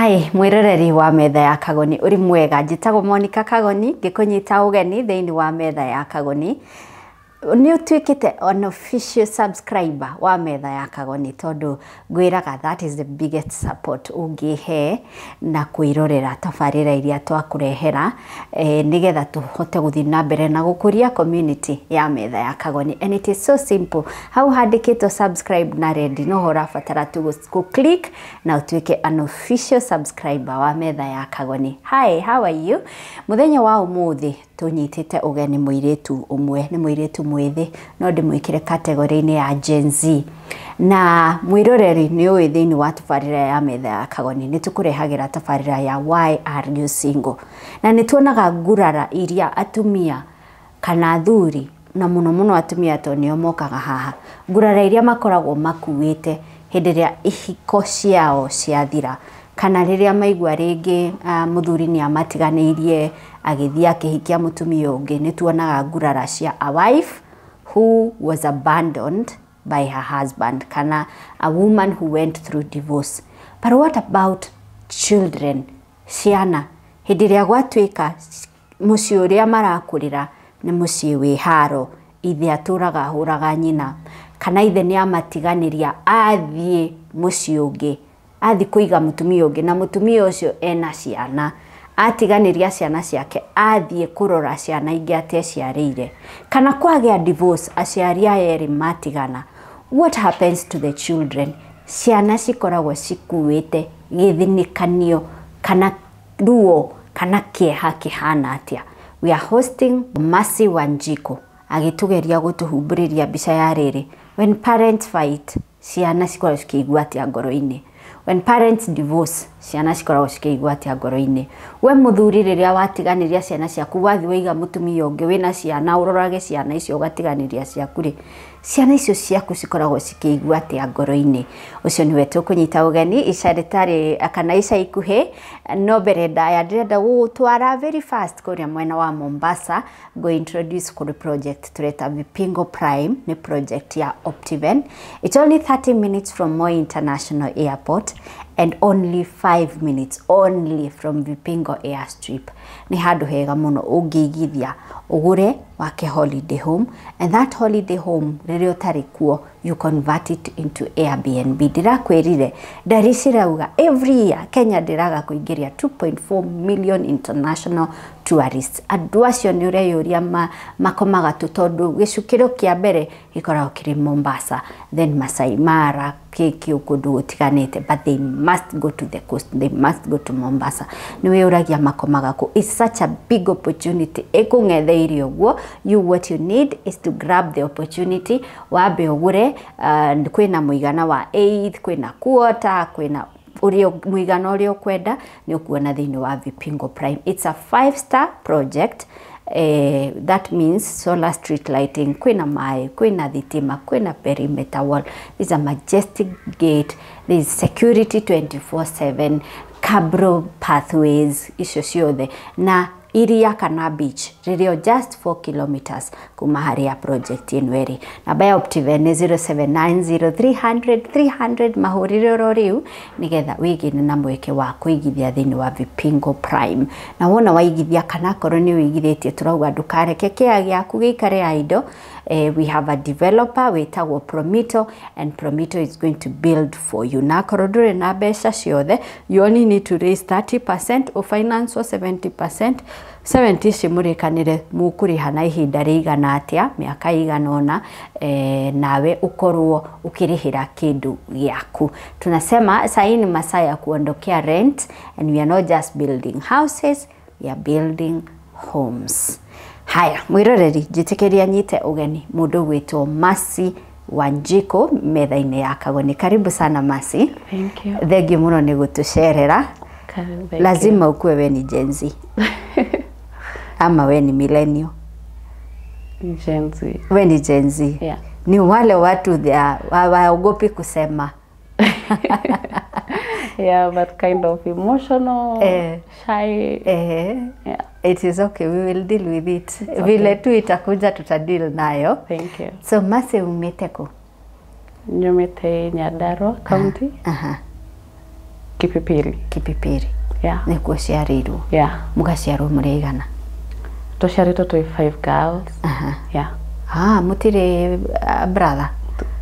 Hi, mwiroreri wa metha ya Kagoni uri mwega. Njĩtagwo Monica Kagoni, ngĩkũnyita ũgeni thĩinĩ wa metha ya Kagoni. Nĩ ũtuĩkĩte an official subscriber wa metha ya Kagoni, tondũ ngwĩraga that is the biggest support ũngĩhe na kwĩrorera tabarĩra iria twakũrehera, nĩgetha tũhote gũthiĩ na mbere na gũkũria community ya metha ya Kagoni. And it is so simple. Hau handĩkĩtwo subscribe na red, no ũrabatara tu gũ click na ũtuĩke an official subscriber wa metha ya Kagoni. Hi, how are you? Mũthenya wa ũmũthĩ tũnyitĩte ũgeni mũirĩtu ũmwe, nĩ mũirĩtu mwĩthĩ, no ndĩmwĩkĩre category-inĩ ya Gen Z. Na mwĩroreri, nĩ ũĩ thĩinĩ wa tabarĩra ya metha ya Kagoni nĩ tũkũrehagĩra tabarĩra ya Why Are You Single, na nĩ tuonaga ngurara iria atumia kana athuri, na mũno mũno atumia tondũ nĩo mokaga haha, ngurara iria makoragwo makuĩte hĩndĩ ĩrĩa ihiko ciao ciathira, kana rĩrĩa maigua rĩngĩ mũthuri nĩ amatiganĩirie agĩthiĩ akĩhikia mũtumia ũngĩ. Nĩ tuonaga ngurara cia a wife who was abandoned by her husband, kana a woman who went through divorce. But what about children? Ciana hĩndĩ ĩrĩa gwatuĩka mũciĩ ũrĩa marakũrĩra nĩ mũciĩ wĩ haro, ithe atũraga ahũraga nyina, kana ithe nĩ amatiganĩria athiĩ mũciĩ ũngĩ, athiĩ kũiga mũtumia ũngĩ, na mũtumia ũcio ena ciana, atiganĩria ciana ciake athiĩ kũrora ciana ingĩ ateciarĩire, kana kwagĩa divorce, aciari aya erĩ matigana, what happens to the children? Ciana cikoragwo cikuĩte gĩthinĩkanio kana ruo kana kĩeha kĩhana atĩa? We are hosting Mercy Wanjiku agĩtũgeria gũtũhumbũrĩria mbica ya rĩrĩ, when parents fight, ciana cikoragwo cikĩigua atĩa ngoro-inĩ? When parents divorce, ciana cikoragwo cikĩigua atĩa ngoro-inĩ? We mũthuri, rĩrĩa watiganĩria ciana ciaku, wathiĩ waiga mũtumia ũngĩ wĩna ciana, ũrorage ciana icio, ũgatiganĩria ciaku rĩ, ciana icio ciaku cikoragwo cikĩigua atĩa ngoro-inĩ? Ũcio nĩwe tũkũnyita ũgeni ica rĩtarĩ kana ica ikuhĩ. No mbere ndaya, ndĩrenda gũgũtwara very fast kũrĩa mwena wa Mombasa, go introduce kũrĩ project tũreta Vipingo Prime. Nĩ project ya Optiven. It's only 30 minutes from Moi International Airport and only 5 minutes only from Vipingo Airstrip. Nĩ handũ hega mũno ũngĩigithia, ũgũre wake holiday home, and that holiday home, rĩrĩa ũtarĩ kuo, you convert it into Airbnb. Ndĩrakwĩrire ndari cirauga every year Kenya ndĩraga kũingĩria 2.4 million international tourists. Andũ acio nĩ ũreyũria makomaga tũ, tondũ gĩcukĩro kĩa mbere gĩkoragwo kĩrĩ Mombasa, then Masai Mara, kĩkĩ kũndũ gũtiganĩte, but they must go to the coast, they must go to Mombasa. Nĩ wĩyũragia makomaga kũ? It's such a big opportunity ĩkũng'etheire ũguo. You, what you need is to grab the opportunity, wambe ũgũre. Kwĩna mũigana wa eighth, kwĩna quarter, kwĩna ũrĩa mũigana ũrĩa ũkwenda nĩ ũkuona thĩinĩ wa Vipingo Prime. It's a 5 star project. That means solar street lighting, kwĩna maĩ, kwĩna thitima, kwĩna perimeter wall. There's a majestic gate, there's security 24/7, cabro pathways icio ciothe, na iria kana beach rĩrĩo just 4 kilometers kuma harĩa project ĩno ĩrĩ. Namba ya Optiven nĩ 0790 300 300. Mahũrĩre oro rĩu nĩgetha wĩgĩre na mweke wa kũigithia thĩinĩ wa Vipingo Prime. Na wona waigithia, kana akorwo nĩ ũigithĩtie, tũrauga ndũkareke kĩa gĩaku gĩikare idle. We have a developer wĩtagwo Promito, and Promito is going to build for you. Na akorwo ndũrĩ na mbeca ciothe, you only need to raise 30%, ũfinance 70%, 70 ici mũrĩkanĩre mũkũrĩha na ihinda rĩigana atĩa, mĩaka ĩigana ũna, nawe ũkorwo ũkĩrĩhĩra kĩndũ gĩaku. Tunasema sahii ni masaa ya kuondokea rent, and we are not just building houses, we are building homes. Haya, mwĩroreri, njĩtĩkĩria nyite ũgeni mũndũ gwĩtwo Mercy Wanjiku metha-inĩ ya Kagoni. Karibu sana, Mercy. Thank you. Thengiũ mũno nĩ gũtũcerera. Karibu, thank Lazima ukuwe we ni Gen Z ama we ni millennial? You. Gen Z. We ni Gen Z? Yeah. Ni wale watu waogopi kusema. Yeah, but kind of emotional, shy. Yeah. It is okay, we will deal with it. Vile tu itakuja, tutadeal nayo. Thank you. So Mercy, umĩte kũ? Nyumĩte Nyandarua County. Kipipiri. Kipipiri. Yeah. Nĩkuo ciarĩirwo. Yeah. Mũgaciarwo mũrĩ aigana? Tũciarĩtwo twĩ 5 girls. Yeah. Ah, mũtirĩ brother?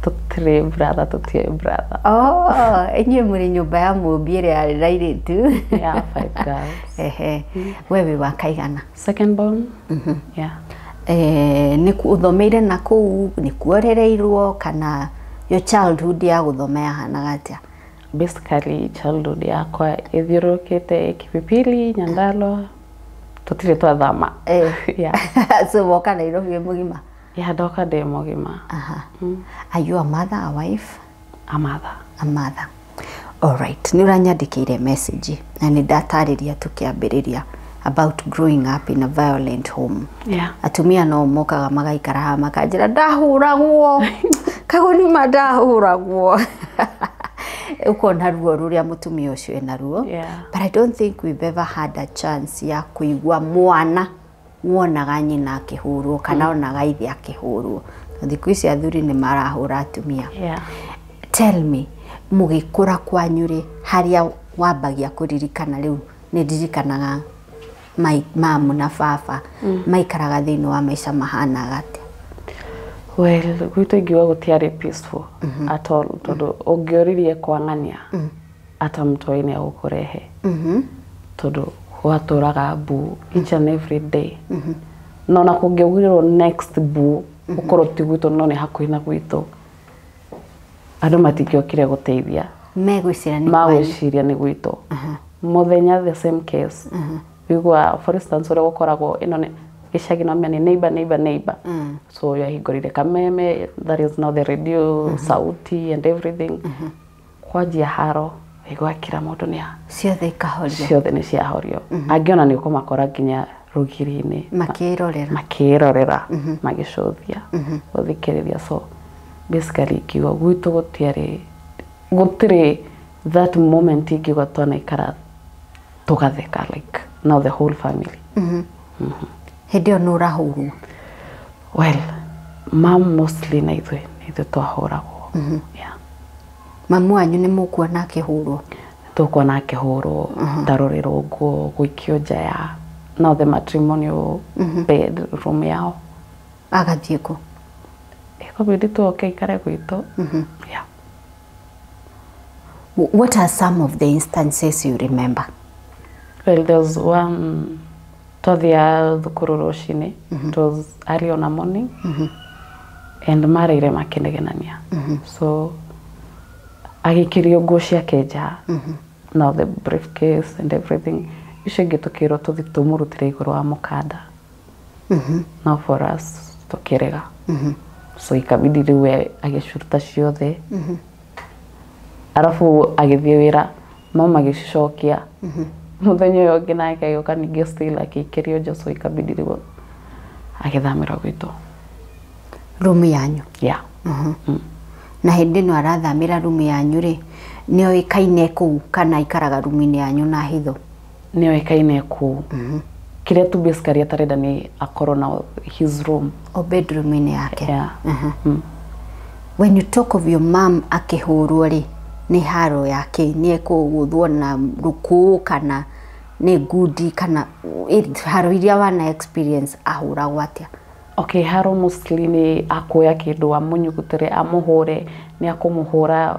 Tũtirĩ brother, tũtirĩ brother. Oh, inyuĩ mũrĩ nyũmba ya mũmbi ĩrĩa yarĩ na airĩtu. Yeah, 5 girls. Ehe. We wĩ wa kaigana? Second born. Yeah. Nĩ ũthomeire na kũu, nĩ kuorereirwo kana your childhood ya gũthoma yahanaga atĩa? Basically childhood yakwa ĩthiũrũrũkĩte Kipipiri, Nyandarua, tũtirĩ twathama. Yeah. So woka Nairobi wĩ mũgima? Yeah, ndoka ndĩ mũgima. Aha. Are you a mother, a wife? A mother. A mother. All right. Nĩ ũranyandĩkĩire message na nĩ ndatarĩria tũkĩambĩrĩria about growing up in a violent home. Yeah. Atumia no mokaga magaikara haha makanjĩra ndahũragwo. Kagoni ma ndahũragwo. Ũkona ruo rũrĩa mũtumia ũcio ena ruo. Yeah. But I don't think we've ever had a chance ya kũigua mwana wonaga nyina akĩhũrwo kana onaga ithe akĩhũrwo. Thikũ ici athuri nĩ marahũra atumia. Yeah. Tell me, mũgĩkũra kwanyu rĩ, harĩa wambagia kũririkana rĩu nĩ ndirikanaga mamu na baba maikaraga thĩinĩ wa maica mahanaga atĩa? Well, gwitũ ingiuga gũtiarĩ peaceful at all, tondũ ũngĩoririe kwang'ania ata mũtoi nĩ agũkũrehe. Tondũ gwatũraga mbu each and every day. No na kũngĩaugirwo next mbu ũkorwo ti gwitũ no nĩ hakuhĩ na gwitũ, andũ matingĩokire gũteithia. Megwĩciria nĩ kwanyu. Magwĩciria nĩ gwitũ. Mũthenya the same case. Wigua for instance ũrĩa gũkoragwo ĩno nĩ gĩcagi no nĩ neighbor neighbor neighbor. So yahingũrire kameme, that is now the radio, sauti and everything. Kwanjia haro, wigua kila mũndũ nĩ ciothe ikahorio. Ciothe nĩ ciahorio. Angĩona nĩ ũkũmakora nginya rũgiri-inĩ. Makĩrorera. Makĩrorera, magĩcũthia, gũthikĩrĩria. So basically ingiuga gwitũ gũtiarĩ, gũtirĩ that moment ingiuga twanaikara tũgatheka like now the whole family. Hĩndĩ ĩyo nĩ ũrahũrwo? Well, mom mostly na ithuĩ, na ithuĩ twahũragwo. Yeah. Mamu wanyu nĩ mũkuona akĩhũrwo? Tũkuona akĩhũrwo, ndarorerwo nguo, gũikio nja ya now the matrimonial bed room yao. Agathiĩ kũ? Ĩkabidi tũoke ikare gwitũ. Yeah. What are some of the instances you remember? Well, there was one twathia thukuru rũcinĩ. It was early on a morning. And mareire makĩnegenania. So agĩkĩrio nguo ciake nja. Now the briefcase and everything. Icio ingĩ tũkĩrwo tũthiĩ tũmũrutĩre igũrũ wa mũkanda. Now for us tũkĩrega. So ikabidi rĩu we agĩciruta ciothe. Arabu agĩthiĩ wĩra, mama agĩcicokia. Mũthenya ũyũ ũngĩ nake agĩũka ningĩ still akĩikĩrio nja, so ikabidi rĩu agĩthamĩra gwitũ. Rumu yanyu? Yeah. Na hĩndĩ ĩno arathamĩra rumu yanyu rĩ, nĩoĩkaine kũu kana aikaraga rumu-inĩ yanyu na hitho? Nĩoĩkaine kũu. Kĩrĩa tu basically atarenda nĩ akorwo na his room. O bedroom-inĩ yake? Yeah. When you talk of your mom akĩhũrwo rĩ, nĩ haro yake, nĩ ekũgũthwo na rũkũ kana nĩ ngundi kana haro iria wana experience ahũragwo atĩa? Okay, haro mostly nĩ akuoya kĩndũ amũnyugutĩre, amũhũre, nĩ akũmũhũra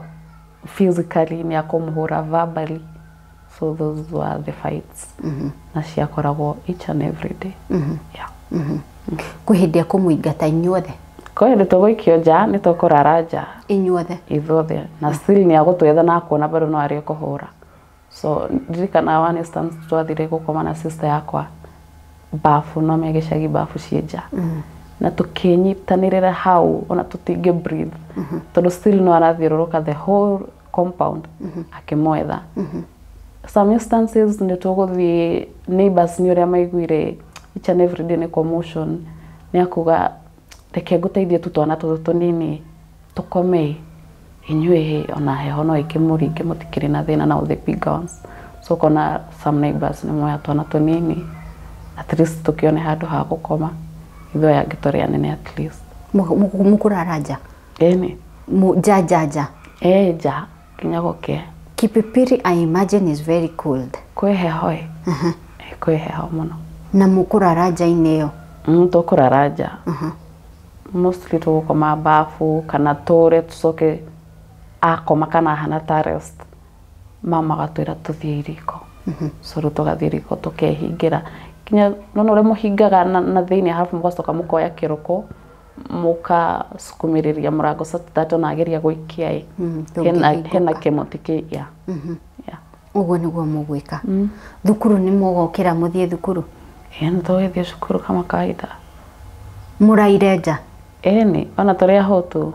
physically, nĩ akũmũhũra verbally. So those were the fights. Na ciakoragwo each and every day. Yeah. Kwĩ hĩndĩ ekũmũingata inyuothe? Kwĩ hĩndĩ tũgũikio nja, nĩ tũkũrara nja. Inyuothe? Ithuothe. Na still nĩ agũtwetha na akuona bado no arĩ kũhũra. So ndirikana one instance twathire gũkoma na sister yakwa bafu, no me gĩcagi bafu ciĩ nja. Na tũkĩnyitanĩrĩra hau ona tũtingĩ breathe. Tondũ still no arathiũrũrũka the whole compound akĩmwetha. Some instances nĩ tũgũthiĩ neighbors nĩ ũrĩa maiguire each and every day nĩ commotion, nĩ akuga reke ngũteithie tu twana tũtũ tũnini tũkome inyuĩ ona heho no ĩkĩmũringe mũtikĩrĩ na thĩna, now the big ones. So kona some neighbors nĩ moya twana tũnini at least tũkĩone handũ ha gũkoma, ithuĩ aya angĩ tũrĩ anene at least. Mũkũrara nja? Ĩni. Nja nja nja? Ĩ nja nginya gũkĩa. Kipipiri I imagine is very cold. Kwĩ heho ĩ. Kwĩ heho mũno. Na mũkũrara nja-inĩ ĩyo? Tũkũrara nja. Mostly tũgũkoma bafu kana tũre tũcoke akoma kana ahana ta rest. Mama agatwĩra tũthiĩ iriko. So rĩu tũgathiĩ riko tũkehingĩra. Kinya nona ũrĩa mũhingaga na thĩinĩ arabu mũgacoka mũkoya kĩrũkũ mũkasukumĩrĩria mũrango so that ona ageria gũikia ĩ hena kĩmũtĩ kĩ yeah. Yeah. Ũguo nĩguo mũgwĩka. Thukuru nĩ mũgokĩra mũthiĩ thukuru? Ĩĩ nĩ tũgĩthiĩ cukuru kama kawaida. Mũraire nja? Ĩni, ona tũrĩ ahũtu.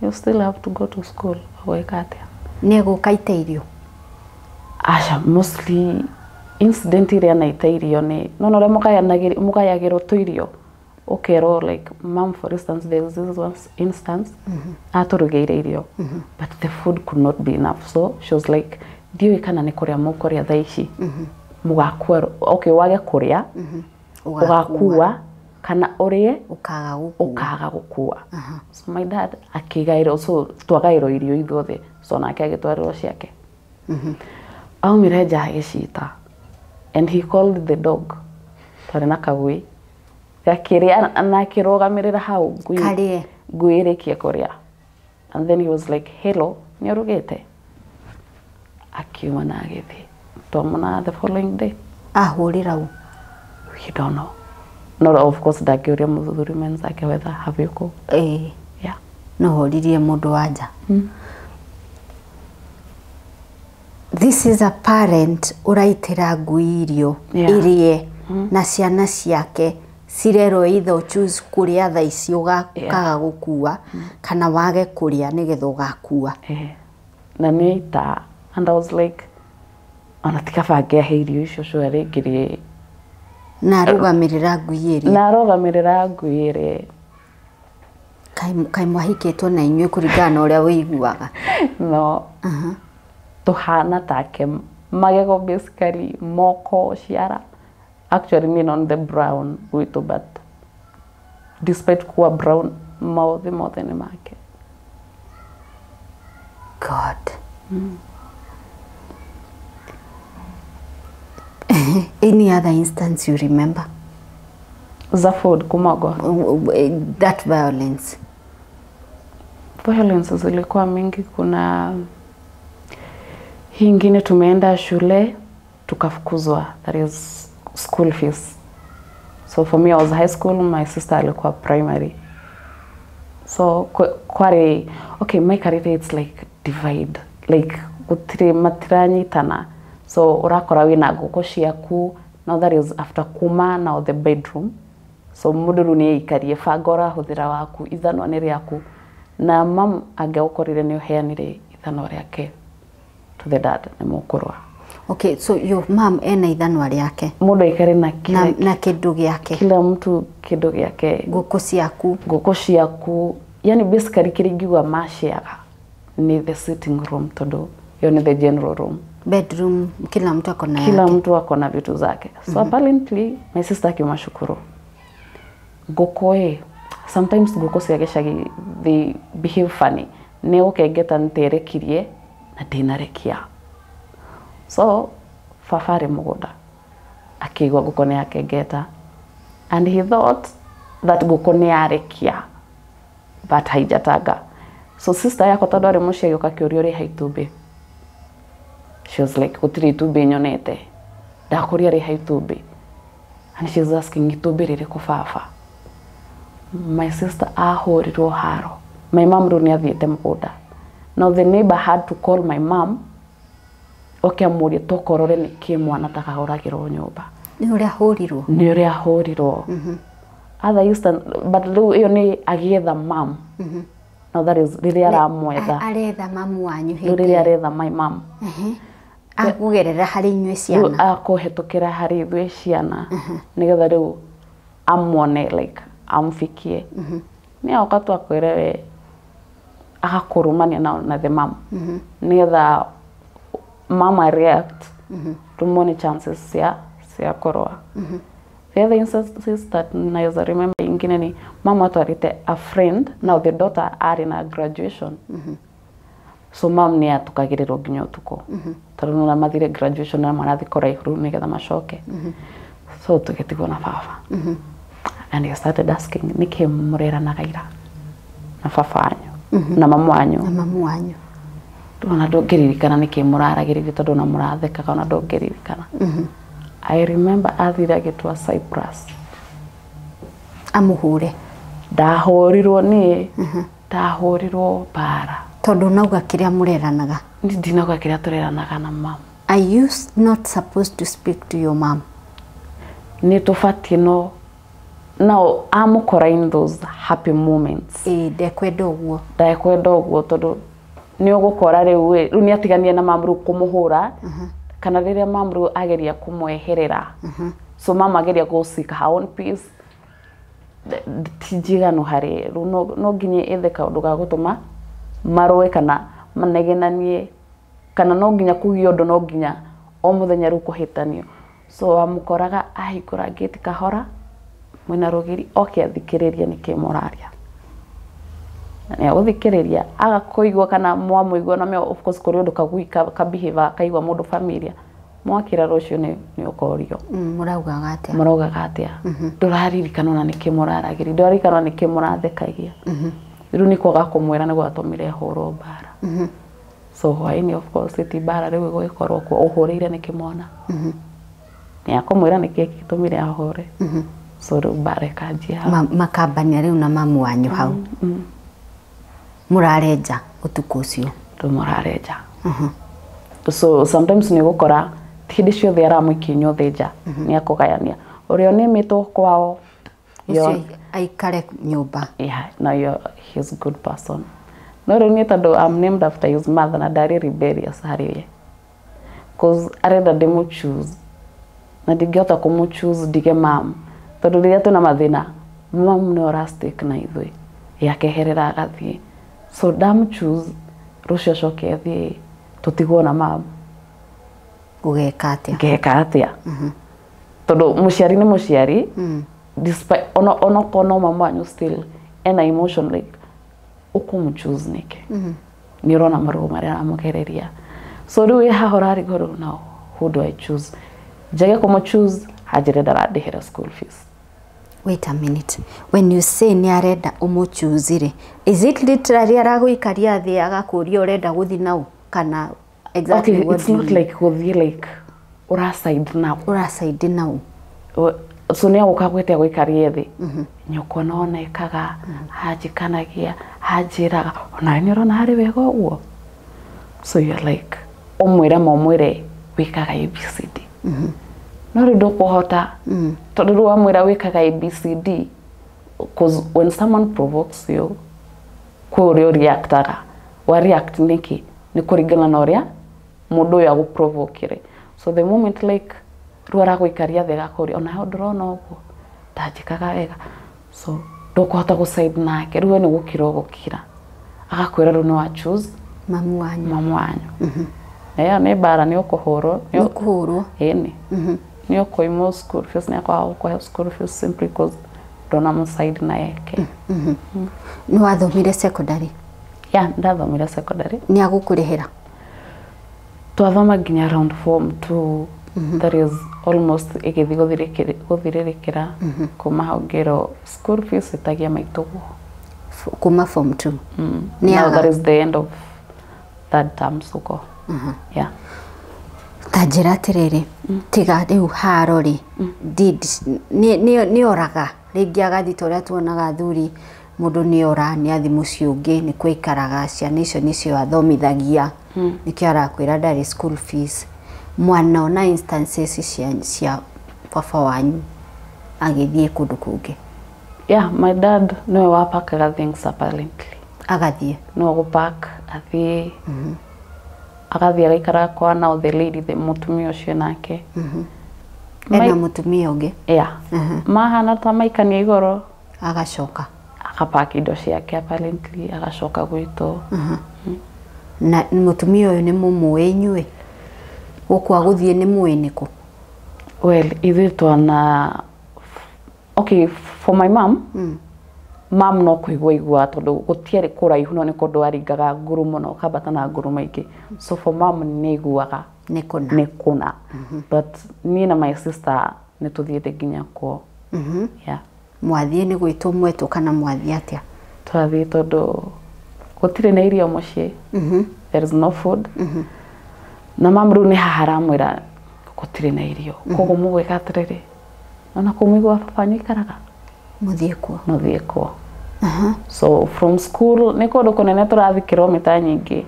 You still have to go to school. Ũgwĩka atĩa? Nĩ egũka ite irio? Aca, mostly incident ĩrĩa anaita irio nĩ nona ũrĩa mũgayagĩrwo tũirio ũkerwo like mom for instance there is this one instance atũrugĩire irio but the food could not be enough so she was like ndiũĩ kana nĩ kũrĩa mũkũrĩa thaa ici mũgakua okay wage kũrĩa ũgakua kana ũrĩe ũkaga gũkua. So my dad akĩgaĩrwo so twagaĩrwo irio ithuothe so nake agĩtwarĩrwo ciake. Aumire nja agĩcita and he called the dog twarĩ na kagui gakĩrĩa na akĩrũgamĩrĩra hau ngui ĩrĩkie kũrĩa and then he was like hello nĩ ũrugĩte akiuma na agĩthiĩ twamona the following day. Ahũrĩra ũ? We don't know. No, of course ndangĩũria mũthuri mwenzake whether have you cooked. Ĩĩ. Yeah. No horirie mũndũ wa nja. This is a parent ũraitĩra ngui irio irie na ciana ciake cirerwo either choose kũrĩa thaa ici ũkaga gũkua kana wage kũrĩa nĩgetha ũgakua. Na nĩ ita and I was like ona ti kaba ngĩahe irio icio cio rĩngĩ na arũgamĩrĩra ngui ĩrĩa na arũgamĩrĩra ngui ĩrĩa kaĩ mwahikĩtwo na inyuĩ kũringana na ũrĩa wĩiguaga. No. Tuhana take magego basically moko ciara actually mean on the brown gwitũ but despite kuwa brown maũthĩ mothe nĩ make. God. Any other instance you remember? Za food kumagwa. That violence. Violence zilikuwa mingi. Kuna hii ingine tumeenda shule tukafukuzwa, that is school fees. So for me I was high school, my sister alikuwa primary. So kware okay my career it's like divide like gutire matiranyitana. So urakora wina ngũkũ ciaku now that is after kuma now the bedroom. So mũndũ rĩu nĩ aikarie banga ũrahũthĩra waku ithanwa nĩ rĩaku na mam angĩgũkorire nĩ ũheanire ithanwa rĩake to the dad nĩ mũkũrũa. Okay, so your mom ena ithanwa rĩake mũndũ aikare na na kĩndũ gĩake kila mtu kĩndũ gĩake ngũkũ ciaku ngũkũ ciaku yani basically kĩrĩa ingiuga maciaga ni the sitting room tondũ hiyo ni the general room. Bedroom kila mtu akona yake. Kila mtu akona vitu zake. So apparently my sister akiuma cukuru ngũkũ ĩ sometimes ngũkũ cia gĩcagi they behave funny nĩ ũkengeta nĩterekirie na ndĩnarekia. So baba arĩ mũgũnda akĩigua ngũkũ nĩ yakengeta and he thought that ngũkũ nĩ yarekia but haijataga. So sister yakwa tondũ arĩ mũciĩ agĩũka akĩũria ũrĩ ha itumbĩ. She was like gũtirĩ itumbĩ nyonete ndakũria rĩ ha itumbĩ and she was asking itumbĩ rĩrĩkũ baba. My sister ahũrirwo haro. My mom rĩu nĩ athiĩte mũgũnda. Now the neighbor had to call my mom oke amũrie tokorore nĩkĩ mwana takahũragĩrwo nyũmba. Nĩ ũrĩa ahũrirwo? Nĩ ũrĩa ahũrirwo. Other instant but rĩu ĩyo nĩ agĩetha mom. Now that is rĩrĩa aramwetha. Aretha mamu wanyu hĩndĩ. Rĩu rĩrĩa aretha my mom. Akũgerera harĩ inyuĩ ciana. Rĩu akũhetũkĩra harĩ ithuĩ ciana nĩgetha rĩu amuone like amfikie. Nĩ oka tu akwĩre we agakũrũmania na the mom. Nĩgetha mama react tumone chances cia kũrũa. The other instances that naweza remember ingine ni mama atwarite a friend, now the daughter are in a graduation. So mam nĩ atukagĩrĩrwo nginya ũtukũ, tondũ nona mathire graduation na marathi kũraihu nĩgetha macoke. So tũgĩtigwo na baba, and he started asking, nĩkĩ mũreranaga ira na baba wanyu na mamu wanyu? Na mamu wanyu. Ona ndũngĩririkana nĩkĩ mũraragĩrĩria, tondũ ona mũrathekaga, ona ndũngĩririkana. I remember athire agĩtua Cyprus. Amũhũre? Ndahũrirwo niĩ, ndahũrirwo bara. Tondũ nauga kĩrĩa mũreranaga. Niĩ ndinauga kĩrĩa tũreranaga na mamu. Are you not supposed to speak to your mom? Nĩ tũbatiĩ, no no amũkora in those happy moments. Ĩĩ, ndekwenda ũguo. Ndakwenda ũguo, tondũ nĩ ũgũkora rĩu ĩ, rĩu nĩ atiganie na mamu, rĩu kũmũhũra, kana rĩrĩa mamu rĩu ageria kũmweherera, so mama ageria go seek her own peace, ti njiganu harĩ rĩu, no nginya ethe kaũndũ ga gũtũma marũe kana manegenanie, kana no nginya kũgĩe ũndũ, no nginya o mũthenya rĩu kũhĩtanio. So wamũkoraga ahingũra ngĩti kahora mwĩna rũgiri, oke athikĩrĩrie nĩkĩ mũraria. Na nĩ agũthikĩrĩria, aga kũigua kana mwamũigua na of course kũrĩ ũndũ kagui ka behave kaigua mũndũ familia mwakĩra rũciũ nĩ ũkorio. Mũraugaga atĩa? Mũraugaga atĩa? Ndũraririkana ona nĩkĩ mũraragĩria, ndũraririkana ona nĩkĩ mũrathekagia. Rĩu nĩ kwaga kũmwĩra nĩ gwatũmire hũrwo mbara. So hwaĩ-inĩ, of course, ti mbara rĩu ĩgũgĩkorwo kuo, ũhũrĩire nĩkĩ mwana? Nĩ akũmwĩra nĩkĩ gĩtũmire ahũre. So rĩu mbara ĩkanjia hau. Makambania rĩu na mamu wanyu hau. Mũrarenja ũtukũ ũcio? Rĩu mũrarenja. So sometimes nĩ ũgũkora ti hĩndĩ ciothe aramũikia inyuothe nja, nĩ akũgayania ũrĩa ũnĩmĩtwo kwao. Ũcio aikare nyũmba. Yeah, now you're he's a good person. No rĩu niĩ tondũ I'm named after his mother na ndarĩ rebellious harĩ we, cause arenda ndĩmũ choose na ndingĩhota kũmũ choose ndige mam, tondũ rĩrĩa twĩna mathĩna mam nĩwe ũra stick na ithuĩ, yakeherera agathiĩ. So ndamũ choose, rũciũ acoke athiĩ, tũtigwo na mam. Ũgeka atĩa? Ngeka atĩa? Tondũ mũciari nĩ mũciari, despite onokorwo no mamu wanyu, still ena emotion like ũkũmũ choose nĩkĩ? Nĩ ũrona maruo marĩa aramũgereria. So rĩu ĩ haha ũrarigwo rĩu, now who do I choose? Njage kũmũ choose, hanjĩre ndarandĩhĩra school fees. Wait a minute. When you say nĩ arenda ũmũchoose rĩ, is it literally aragũikaria thĩ agakũria ũrenda gũthiĩ nau, kana exactly Okay, what it's do you not mean? like gũthiĩ like ũracaid now. Ũracaidi nau. So nĩ agũka gwĩte agũikarie thĩ, nyũkwa nona ĩkaga hanjĩkanagia hanjĩraga onawe nĩ ũrona harĩ wega ũguo. So you're like, ũmwĩre ma ũmwĩre wĩkaga ABCD, no rĩu ndũkũhota, tondũ rĩu wamwĩra wĩkaga ABCD, cause when someone provokes you, kwĩ ũrĩa ũreactaga. Wa react nĩkĩ? Nĩ kũringana na ũrĩa mũndũ ũyũ agũprovokire. So the moment like rĩu aragũikaria thĩ agakũria, onawe ndũrona ũguo ndanjĩkaga wega, so ndũkũhota gũside nake. Rĩu we nĩ gũkira ũgũkira, agakwĩra rĩu nĩ wa choose mamu wanyu. Mamu wanyu. Na ĩyo nĩ mbara, nĩ ũkũhũrwo. Nĩ ũkũhũrwo. Ĩni nĩ ũkũimwo school fees, nĩ akwaga gũkũhe school fees simply because ndona mũside na yake. Nĩ wathomire secondary? Yeah, ndathomire secondary. Nĩ agũkũrĩhĩra? Twathoma nginya round form two, that is almost ĩgĩthiĩ gũthirĩrĩkĩra. Kuma hau ngĩrwo school fees ĩtagia maitũguo. Kuma form 2? Nĩ Now aga? that is the end of third term suko, yeah. Ta njĩra atĩrĩrĩ, tiga rĩu haro rĩ, did nĩ oraga rĩngĩ agathiĩ ta ũrĩa tuonaga athuri, mũndũ nĩ ora, nĩ athi mũciĩ ũngĩ, nĩ kũikaraga, ciana icio nĩcio athomithagia, nĩkĩo arakwĩra ndarĩ school fees? Mwana ona instances cia baba wanyu agĩthiĩ kũndũ kũngĩ? Yeah, my dad niwe wapakaga things apparently. Agathiĩ? Niwe gũpack athiĩ, agathiĩ agaikara kwa now the lady, the mũtumia ũcio nake. Ena mũtumia ũngĩ? Yeah, mahana ta maikania igũrũ. Agacoka? Akapaki indo ciake apparently, agacoka gwitũ. Na mũtumia ũyũ nĩ mũmũĩ inyuĩ? Gũkũ agũthiĩ nĩ mũĩ nĩkũ? Well, ithuĩ twana, okay, for my mom, Mam no kũigua igua tondũ gũtiarĩ kũraihu no nĩ kũndũ aringaga nguru mũno ũkambata na nguru maingĩ, so for mam nĩ aiguaga nĩ kũna. Nĩ kũna, but niĩ na my sister nĩ tũthiĩte nginya kuo. Yeah. Mwathiĩ nĩ gwĩtwo mwetwo kana mwathiĩ atĩa? Twathiĩ tondũ gũtirĩ na irio mũciĩ, there is no food, na mam rĩu nĩ haha aramwĩra gũtirĩ na irio, koguo mũgwĩka atĩrĩrĩ, ona kũu mũigua baba wanyu aikaraga, mũthiĩ kuo. Mũthiĩ kuo. So from school nĩ kũndũ kũnene tũrathiĩ kilomita nyingĩ,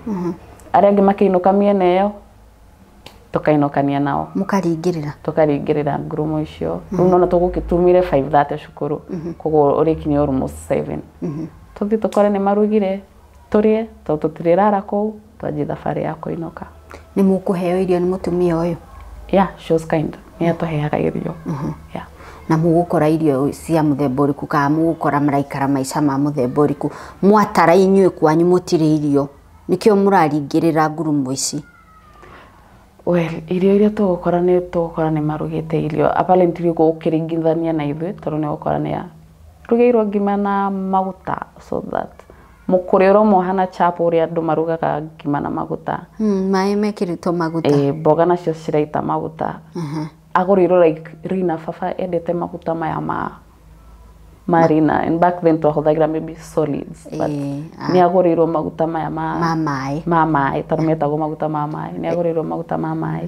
arĩa angĩ makĩinũka mĩena ĩyo tũkainũkania nao. Mũkaringĩrĩra. Tũkaringĩrĩra ngurumo icio. Rĩu nona tũgũkĩtumire 5:30 cukuru, koguo ũrĩkinya almost 7, tũthiĩ tũkore nĩ marugire tũrĩe, tondũ tũtirĩrara kũu, twanjie thabarĩ ya kũinũka. Nĩ mũkũheo irio nĩ mũtumia ũyũ? Yeah, she was kind, nĩ atũheaga irio, yeah. Na mũgũkora irio cia mũthemba ũrĩkũ kana mũgũkora maraikara maica ma mũthemba ũrĩkũ? Mwatara inyuĩ kwanyu mũtirĩ irio, nĩkĩo mũraringĩrĩra ngurumo ici? Well, irio iria tũgũkora, nĩ tũgũkora nĩ marugĩte irio apparently ũkĩringithania na ithuĩ, tondũ nĩ ũgũkora nĩ rugĩirwo ngima na maguta, so that mũkũrĩ ũromwo na chapo ũrĩa andũ marugaga ngima na maguta. Maĩ mekĩrĩtwo maguta. Eh, mboga nacio ciraita maguta. Agũrĩirwo like Rina, baba endete maguta maya ma Rina, and back then twahũthagĩra maybe solids, but nĩ agũrĩirwo maguta maya ma ma maĩ. Ma maĩ, tondũ metagwo maguta ma maĩ. Nĩ agũrĩirwo maguta ma maĩ.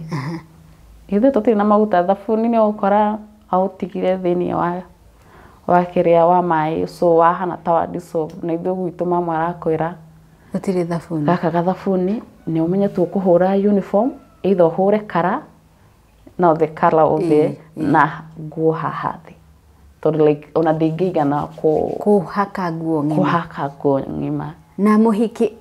Ithuĩ tũtirĩ na maguta. Thabuni nĩ ũgũkora aũtigire thĩinĩ wa kĩrĩa wa maĩ, so wahana ta wa dissolve, na ithuĩ gwitũ mama arakwĩra gũtirĩ thabuni. Gaka gathabuni nĩ ũmenye tu ũkũhũra uniform, either ũhũre kara no the color of the na nguo haha thĩ, tondũ like ona ndĩngĩigana kũ kũhaka nguo ng'ima. Kũhaka nguo ng'ima. Na mũhiki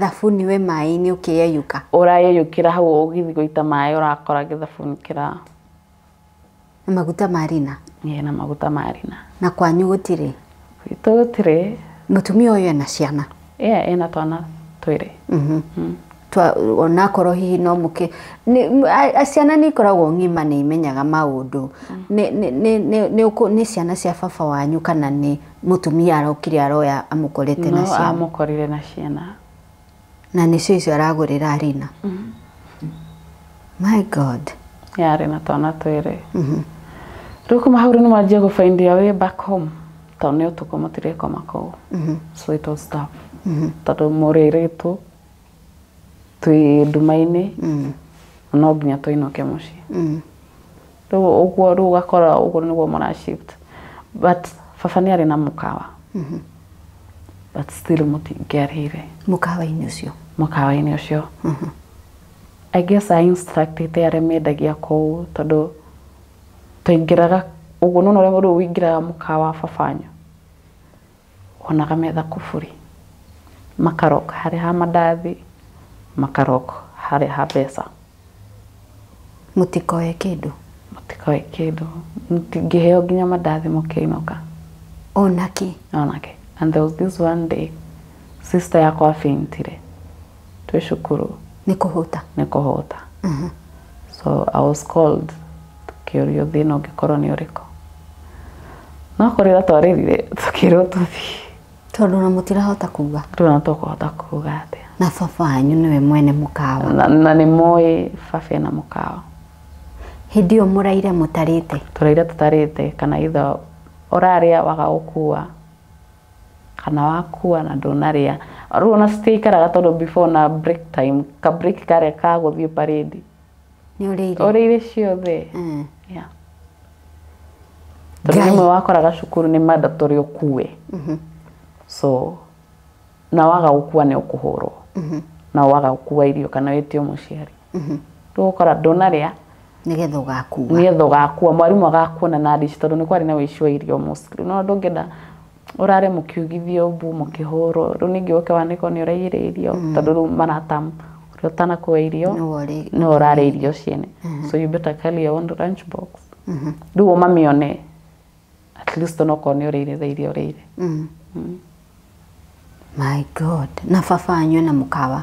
thabuni we maĩ-inĩ ũkĩyeyũka. Ũrayeyũkĩra hau ũgĩthiĩ gũita maĩ, ũrakora gĩthabuni kĩra na maguta ma Rina. Ĩĩ, na maguta ma Rina. Na kwanyu gũtirĩ? Gwitũ gũtirĩ. Mũtumia ũyũ ena ciana? Ĩĩ, ena twana twĩrĩ. Onakorwo hihi no mũkĩ ciana nĩ ikoragwo ng'ima, nĩ imenyaga maũndũ. Nĩ ciana cia baba wanyu kana nĩ mũtumia arokire aroya amũkorete na no ciana? Amũkorire na ciana. Na nĩcio icio aragũrĩra Rina? My God. Yarĩ na twana twĩrĩ. Rĩu kuma hau rĩu nĩ manjia gũ find your way back home, tondũ nĩ ũtukũ, mũtirĩkoma kũu, so it was tough, tondũ mũrĩrĩtwo twĩ nduma-inĩ, no nginya tũinũke mũciĩ. Rĩu ũguo rĩu ũgakora ũguo nĩguo mũra shift, but baba nĩ arĩ na mũkawa, but still mũtingĩarĩire. Mũkawa-inĩ ũcio? Mũkawa-inĩ ũcio. I guess I instructed arĩa mendagia kũu, tondũ twaingĩraga ũguo nona ũrĩa rĩu ũingĩraga mũkawa wa babanyu, wonaga metha kuburi, makaroka harĩa ha mandathi, makaroka harĩa ha mbeca. Mũtikoe kĩndũ? Mũtikoe kĩndũ, mũtingĩheo nginya mandathi mũkĩinũka. Ona kĩ? Onake. And there was this one day sister yakwa faintire twĩ cukuru. Nĩ kũhũta? Nĩ kũhũta. So I was called, tukĩũrio thĩna ũngĩkorwo nĩ ũrĩkũ, no kũrĩra twarĩrire, tukĩrwo tũthiĩ. Tondũ na mũtirahota kuga. Rĩu ona tũkũhota kuga atĩa? Na baba wanyu nĩwe mwene mũkawa? Na nĩ moĩ baba ena mũkawa. Hĩndĩ ĩyo mũraire mũtarĩte? Tũraire tũtarĩte, kana either ũrarĩa waga gũkua kana wakua na ndũnarĩa. Rĩu ona citiikaraga, tondũ before na break time, ka break karĩa ka gũthiĩ parade, nĩ ũrĩire. Ũrĩire ciothe. Yeah. Tondũ Ngai. Rĩmwe wakoraga cukuru nĩ mandatory ũkue, so na waga gũkua nĩ ũkũhũrwo, na waga gũkua irio kana wĩtio mũciari. Rĩu ũkora ndũnarĩa nĩgetha ũgakua. Nĩgetha ũgakua, mwarimũ agakuona na ndici, tondũ nĩ kwarĩ na ũici wa irio mostly. No ndũngĩenda ũrare mũkiugithio mbu mũkĩhũrwo, rĩu ningĩ ũke wanĩkwo nĩ ũraiyire irio, tondũ rĩu maratamu ũrĩa ũtanakua irio nĩwe ũrĩ nĩwe ũrarĩa irio ciene, so you better carry your own lunch box, rĩu ũmamĩone at least onokorwo nĩ ũrĩire thaa iria ũrĩire. My God, na baba wanyu ena mũkawa?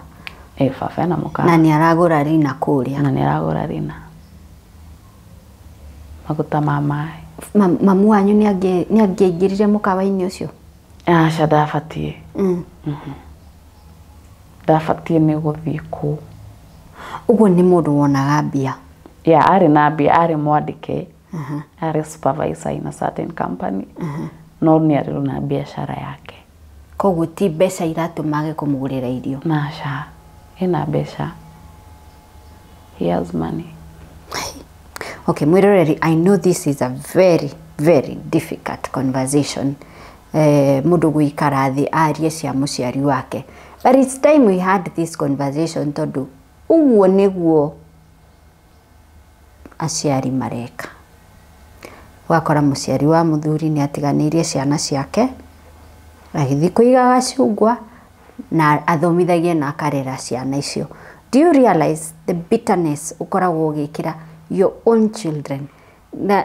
Eh, baba ena mũkawa. Na nĩ aragũra Rina kũrĩa? Na nĩ aragũra Rina maguta ma maĩ. Mamu wanyu nĩ angĩaingĩrire mũkawa-inĩ ũcio? Aca ndabatie. Ndabatie nĩ gũthiĩ kũu. Ũguo nĩ mũndũ wonaga mbia? Yeah, arĩ na mbia, arĩ mwandĩke, arĩ supervisor in a certain company, no nĩ arĩ na biacara yake. Koguo ti mbeca iratũma age kũmũgũrĩra irio? Naca, ena mbeca, he has money. Okay, mwiroreri, I know this is a very very difficult conversation, mũndũ gũikara thĩ arie cia mũciari wake, but it's time we had this conversation, tondũ ũguo nĩguo aciari mareka. Ũgakora mũciari wa mũthuri nĩ atiganĩirie ciana ciake, agĩthiĩ kũiga gacungwa na athomithagie na akarera ciana icio. Do you realize the bitterness ũkoragwo ũgĩkĩra your own children? Na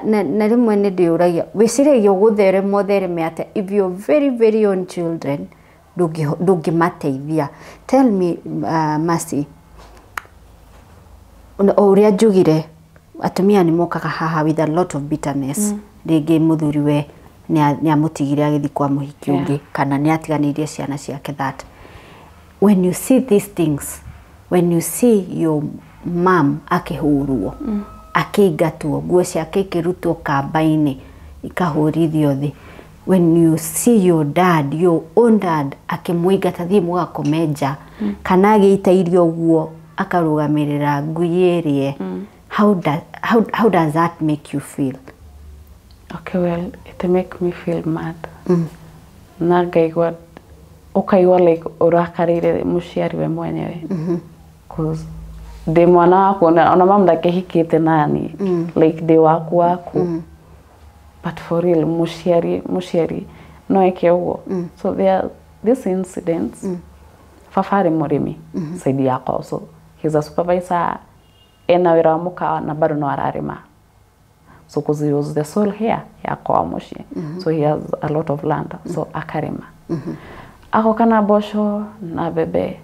rĩmwe nĩ ndĩũragia, wĩciragia ũgũtherema ũthereme atĩa if your very very own children ndũngĩmateithia? Tell me, Mercy, o ũrĩa njugire, atumia nĩ mokaga haha with a lot of bitterness. Rĩngĩ mũthuri we nĩ amũtigire agĩthiĩ kwa mũhiki ũngĩ, kana nĩ atiganĩirie ciana ciake. That when you see these things, when you see your mom akĩhũrwo, akĩingatwo, nguo ciake ikĩrutwo kamba-inĩ ikahũrithio thĩ, when you see your dad, your own dad, akĩmũingata, thiĩ mũgakome nja, kana agĩita irio ũguo akarũgamĩrĩra ngui ĩrĩe, how does that make you feel? Okay, well, it make me feel mad. Na ngaigua, ũkaigua like ũrakarĩire mũciari we mwenyewe. 'Cause ndĩ mwana waku, ona mamu ndakĩhikĩte nani, like ndĩ waku waku. But for real, mũciari no eke ũguo? So there are these incidents. Baba arĩ mũrĩmi side yakwa, so he's a supervisor, ena wĩra wa mũkawa na bado no ararĩma. So because he was the sole heir yakwa wa mũciĩ, so he has a lot of land, so akarĩma, agoka na mboco na mbembe.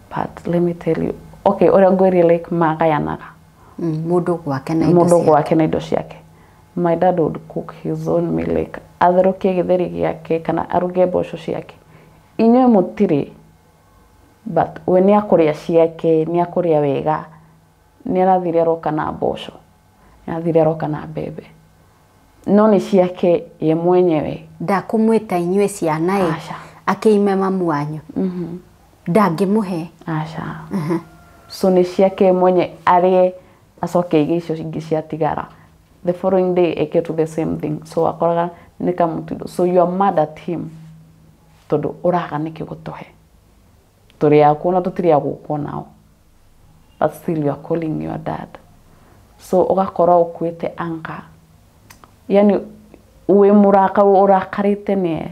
But let me tell you, okay, ũrĩa ngwĩrie, like magayanaga. Mũndũ gwake na indo Mũndũ ciake. Gwake na indo ciake. My dad would cook his own meal, like atherũkie gĩtheri gĩake kana aruge mboco ciake. Inyuĩ mũtirĩ, but we nĩ akũrĩa ciake, nĩ akũrĩa wega, nĩ arathire aroka na mboco, nĩ arathire aroka na mbembe, no nĩ ciake ye mwenyewe. Ndakũmwĩta inyuĩ ciana ĩ? Aca. Akĩime mamu wanyu, ndangĩmũhe? Aca. So nĩ ciake mwenye, arĩe, acoke aige icio ingĩ ciatigara. The following day eke to the same thing. So akoraga nĩ kamũtindo. So you are mad at him tondũ ũraga nĩkĩ gũtũhe, tũrĩ aku na tũtirĩ a gũkwo nao, but still you are calling your dad. So ũgakorwo ũkuĩte anger, yani wĩ mũrakaru, ũrakarĩte nĩe.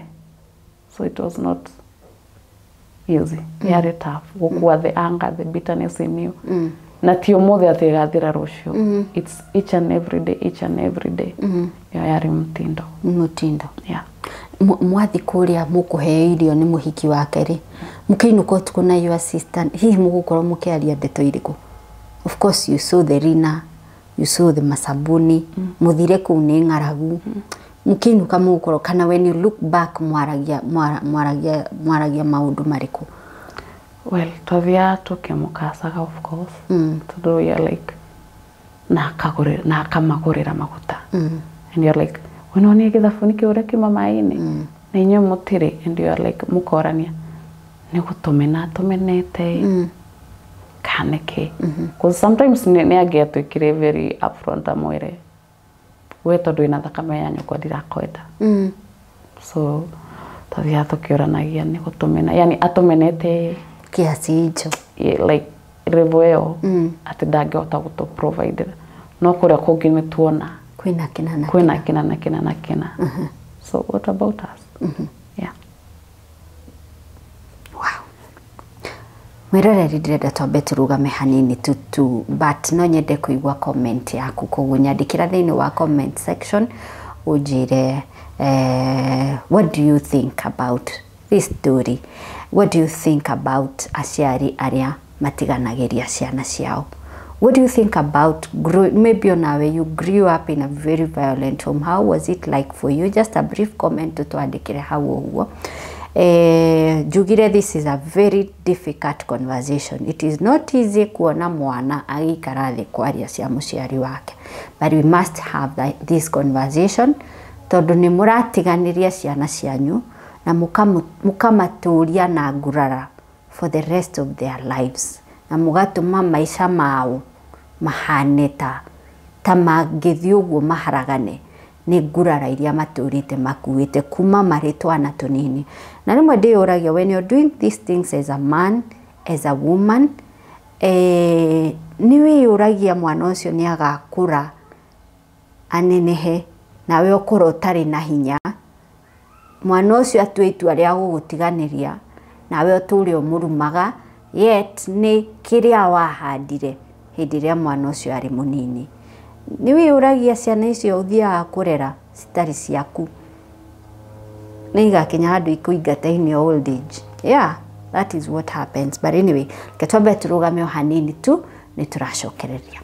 So it was not easy. Yarĩ tough gũkua the anger, the bitterness in you. Na ti ũmũthĩ atĩ ĩgathira rũciũ. It's each and every day, each and every day. Ĩyo yarĩ mũtindo. Mũtindo. Yeah. Mwathi kũrĩa mũkũheo irio nĩ mũhiki wake rĩ, mũkĩinũka ũtukũ na your sister, hihi mũgũkorwo mũkĩaria ndeto irĩkũ? Of course you saw the Rina, you saw the masabuni, mũthire kũu nĩ ng'aragu. Mũkĩinũka mũgũkorwo, kana when you look back, mwaragia maũndũ marĩkũ? Well, twathiaga tũkĩmũkacaga, of course, tondũ we are like, na akagũrĩra na akamagũrĩra maguta, and you're like, we nĩwonire gĩthabuni kĩu ũrĩa kiuma maĩ-inĩ na inyuĩ mũtirĩ? And you are like, mũkorania nĩ gũtũmena tũmenete kana nĩkĩ? 'Cause sometimes nĩ angĩatuĩkire very upfront, amwĩre, we tondũ wĩna thakame ya nyũkwa ndirakwenda. So twathiaga tũkĩũranagia nĩ gũtũmena, yani atũmenete kiasi hicho. Yeah, like level ĩyo atĩ ndangĩhota gũtũ provide, no kũrĩa kũngĩ nĩ tuona kwĩna kĩna na kwĩna kĩna na kĩna na kĩna. So what about us? Yeah. Wow. Mwĩroreri, ndĩrenda twambe tũrũgame hanini tu, but no nyende kũigua comment yaku, koguo nyandĩkĩra thĩinĩ wa comment section ũnjĩre, what do you think about this story? What do you think about aciari arĩa matiganagĩria ciana ciao? What do you think about maybe onawe you grew up in a very violent home? How was it like for you? Just a brief comment twandĩkĩre hau ũguo. Njugire this is a very difficult conversation. It is not easy kuona mwana agĩikara thĩ kwaria cia mũciari wake, but we must have this conversation tondũ nĩ mũratiganĩria ciana cianyu na mũkamatũria na ngurara for the rest of their lives, na mũgatũma maica mao mahane ta mangĩthiĩ ũguo maharagane nĩ ngurara iria matũrĩte makuĩte kuma marĩ twana tũnini. Na rĩmwe ndĩyũragia, when you're doing these things as a man, as a woman, nĩ wĩyũragia mwana ũcio nĩ agakũra anenehe nawe ũkorwo ũtarĩ na hinya, mwana ũcio atue itua rĩa gũgũtiganĩria nawe ũtũre ũmũrumaga, yet nĩ kĩrĩa wahandire hĩndĩ ĩrĩa mwana ũcio arĩ mũnini. Nĩ wĩyũragia ciana icio ũthiaga kũrera citarĩ ciaku nĩ igakinya handũ ikũingata in your old age. Yeah, that is what happens. But anyway, reke twambe tũrũgame o hanini tu nĩ tũracokereria.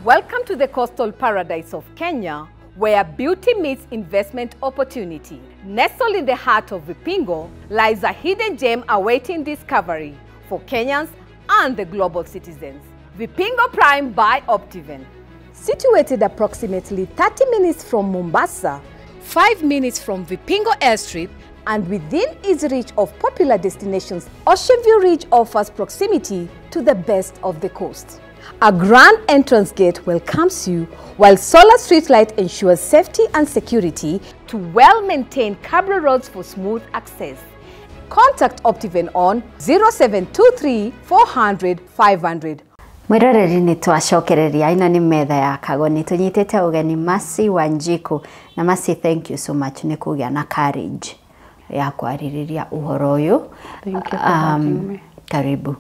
Welcome to the coastal paradise of Kenya, where beauty meets investment opportunity. Nestled in the heart of Vipingo lies a hidden gem awaiting discovery for Kenyans and the global citizens. Vipingo Prime by Optiven. Situated approximately 30 minutes from Mombasa, 5 minutes from Vipingo Airstrip, and within easy reach of popular destinations, Ocean View Ridge offers proximity to the best of the coast. A grand entrance gate welcomes you, while solar streetlight ensures safety and security to well-maintained cabro roads for smooth access. Contact Optiven on 0723 400 500. Mwiroreri nĩ twacokereria ĩno nĩ metha ya Kagoni tũnyitĩte ũgeni Mercy Wanjiku. Na Mercy, thank you so much nĩ kũgĩa na courage ya kwarĩrĩria ũhoro ũyũ. Thank you for having me. Karibu.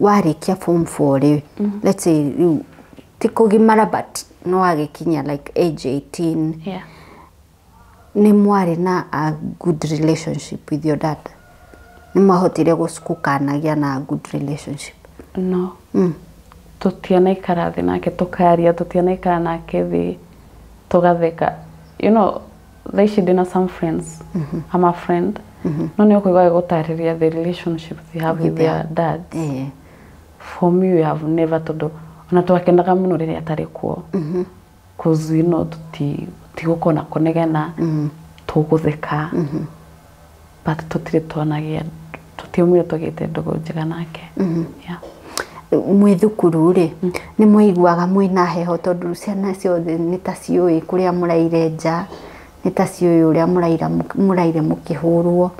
Warĩkia form 4 rĩ, let's say rĩu ti kũgimara but no wagĩkinya like age 18. Yeah. Nĩ mwarĩ na a good relationship with your dad? Nĩ mwahotire gũkanagia na good relationship? No. Tũtianaikara thĩ nake tũkaria, tũtianaikara nake thĩ tũgatheka. You know, thaa ici ndĩna some friends. I'm a friend. No nĩ ũkũigua agĩgũtarĩria the relationship they have with their dads. For me, we have never, tondũ ona twakenaga mũno rĩrĩa atarĩ kuo. Cause you know, tũtigũkorwo na kũnegena, tũgũtheka. But tũtirĩ twanagia, tũtiumire tũgĩte ndũgũ njega nake. Yeah. Mwĩ thukuru rĩ, nĩ mwaiguaga mwĩna heho tondũ ciana ciothe nĩ ta ciũĩ kũrĩa mũraire nja, nĩ ta ciũĩ ũrĩa mũraire mũkĩhũrwo.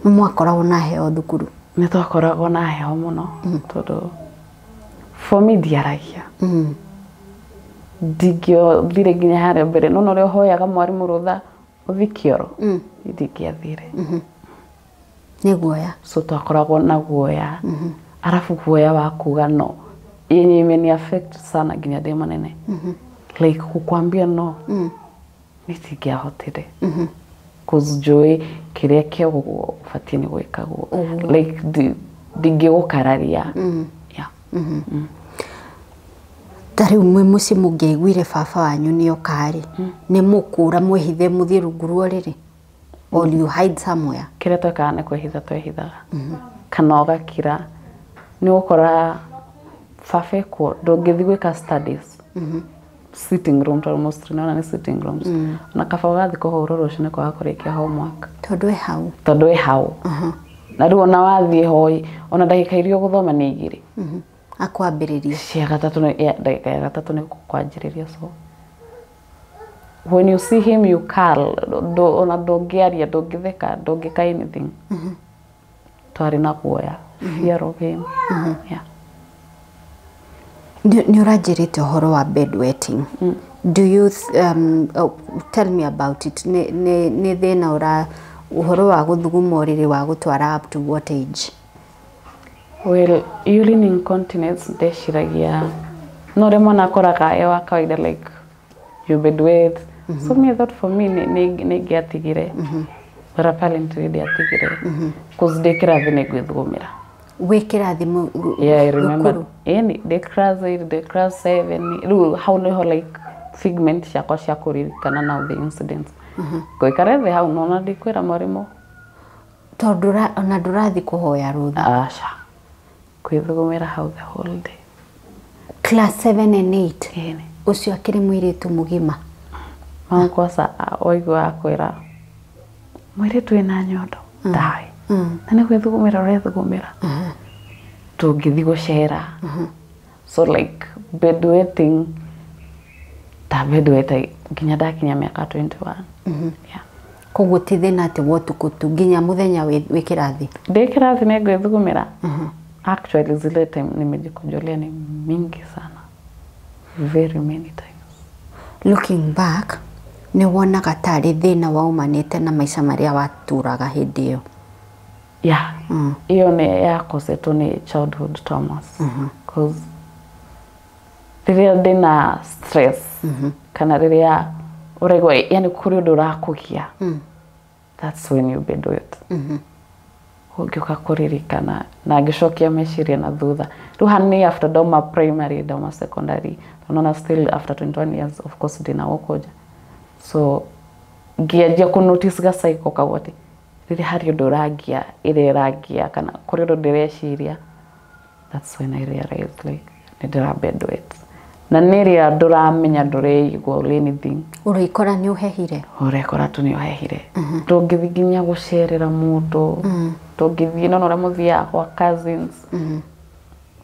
Nĩ mwakoragwo na heho thukuru? Nĩ twakoragwo na heho mũno tondũ for me ndiaragia. Ndingĩothire nginya harĩa mbere, no ũrĩa ũhoyaga mwarimũ rũtha ũthiĩ kĩoro, ndingĩathire. Nĩ guoya. So twakoragwo na guoya. Arafu guoya wa kuga no yenye imeni affect sana nginya ndĩ mũnene. Like kukwambia no nitingĩahotire. Cause njũĩ kĩrĩa kĩa ũguo ũbatiĩ nĩ gwĩkagwo. Like ndingĩgũkararia. Yeah. Ta rĩu mwĩ mũciĩ mũngĩaiguire baba wanyu nĩ oka rĩ, nĩ mũkũra mwĩhithe mũthiĩ rungu rwa ũrĩrĩ? Or you hide somewhere? Kĩrĩa twekaga nĩ kwĩhitha twehithaga. Kana ũgakira. Nĩ ũgũkora baba ekuo, ndũngĩthiĩ gwĩka studies. Sitting room, tondũ mostly nĩwona nĩ sitting rooms. Na kaba ũgathiĩ kũhũrwo rũciũ nĩ kwaga kũrĩkia homework. Tondũ ĩ hau. Tondũ ĩ hau. Na rĩu ona wathiĩ hoi, ona ndagĩka iria ũgũthoma nĩ igĩrĩ. Akwambĩrĩria. Cia gatatũ nĩ, ndagĩka ya gatatũ nĩ kwanjĩrĩria. So when you see him you call, ona ndũngĩaria, ndũngĩtheka, ndũngĩka anything. Twarĩ na guoya, fear of him. Yeah. Nĩ ũranjĩrĩte ũhoro wa bedwetting. Do you tell me about it? Nĩ thĩna ũra ũhoro wa gũthuguma ũrĩrĩ wa gũtwara up to what age? Well, urine incontinence ndeciragia no rĩmwe mwana akoraga e wa kawaida, like you bedwet. So me I thought for me nĩ ingĩatigire. But apparently ndiatigire. Cause ndĩ kĩrathi nĩ ngwĩthugumĩra. Wĩ kĩrathi? Yeah, I remember. Ĩni ndĩ class 8, ndĩ class 7. Rĩu hau nĩho like figment ciakwa cia kũririkana now the incidents. Ngũikara thĩ hau nona ndikwĩra mwarimũ. Tondũ ona ndũrathi kũhoya rũtha? Aca. Kwĩthugumĩra hau the whole day. Class 7 and 8? Ĩni. Ũcio akĩrĩ mũirĩtu mũgima. Mankwaca waigua akwĩra mũirĩtu wĩna nyondo ndaĩ na nĩ gwĩthugumĩra ũrethugumĩra, tũngĩthiĩ gũcera. So like bedwetting, ta bedweta nginya ndakinya mĩaka 21, yeah. Koguo ti thĩna atĩ wa ũtukũ tu, nginya mũthenya wĩ kĩrathi? Ndĩ kĩrathi nĩ ngwĩthugumĩra. Actually, zile time nimejikojolea ni mingi sana, very many times. Looking back, nĩ wonaga tarĩ thĩna waumanĩte na maica marĩa watũraga hĩndĩ ĩyo? Yeah, hiyo nĩ yakosetwo nĩ childhood traumas, cause rĩrĩa ndĩna stress kana rĩrĩa ũraigua yani kũrĩ ũndũ ũrakũgia, that's when you bedwet. Ũngĩũka kũririkana na ngĩcokia meciria na thutha rĩu hani after ndauma primary, ndauma secondary, unaona, still after 21 years, of course ndĩna gũkũ nja, so ngĩanjia kũ notice ga cycle kau atĩ rĩrĩa harĩ ũndũ ũrangia, ĩrĩa ĩrangia kana kũrĩ ũndũ ndĩreciria, that's when I realized like nĩ ndĩra bedwet na nĩ rĩrĩa ndũramenya, ndũreigua or anything. Ũrĩkora nĩ ũhehire. Ũrekora tu nĩ ũhehire. Ndũngĩthiĩ nginya gũcerera mũndũ, ndũngĩthiĩ nona ũrĩa mũthiaga kwa cousins.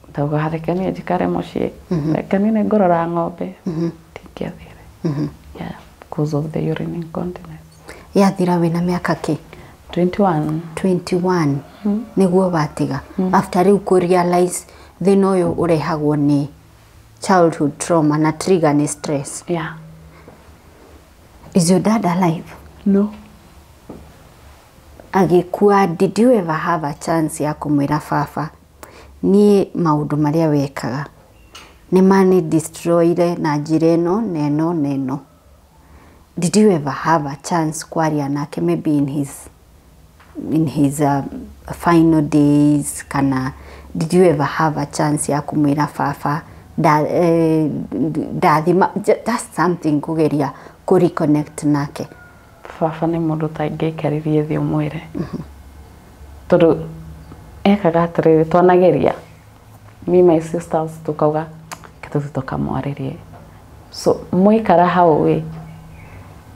Ndauga reke niĩ njikare mũciĩ, reke niĩ nĩ ngũrora ng'ombe. Ndingĩathire, yeah, because of the urine incontinence. Yathira wĩna mĩaka kĩ? 21. 21 nĩguo watiga, after rĩu kũ realize thĩna ũyũ ũrehagwo nĩ childhood trauma na trigger nĩ stress? Yeah. Is your dad alive? No. Agĩkua, did you ever have a chance ya kũmwĩra, "Baba, niĩ maũndũ marĩa wekaga nĩ mani destroyire na njĩra ĩno na ĩno na ĩno"? Did you ever have a chance kwaria nake, maybe in his final days, kana did you ever have a chance ya kumwĩra, "Baba, ndathima," just something kugeria kũ reconnect nake? Baba nĩ mũndũ ũtangĩaikarĩrie thĩ ũmwĩre, tondũ ekaga atĩrĩrĩ, twanageria me, my sisters, tukauga ketũthiĩ tũkamwarĩrie. So mwaikara hau ĩ,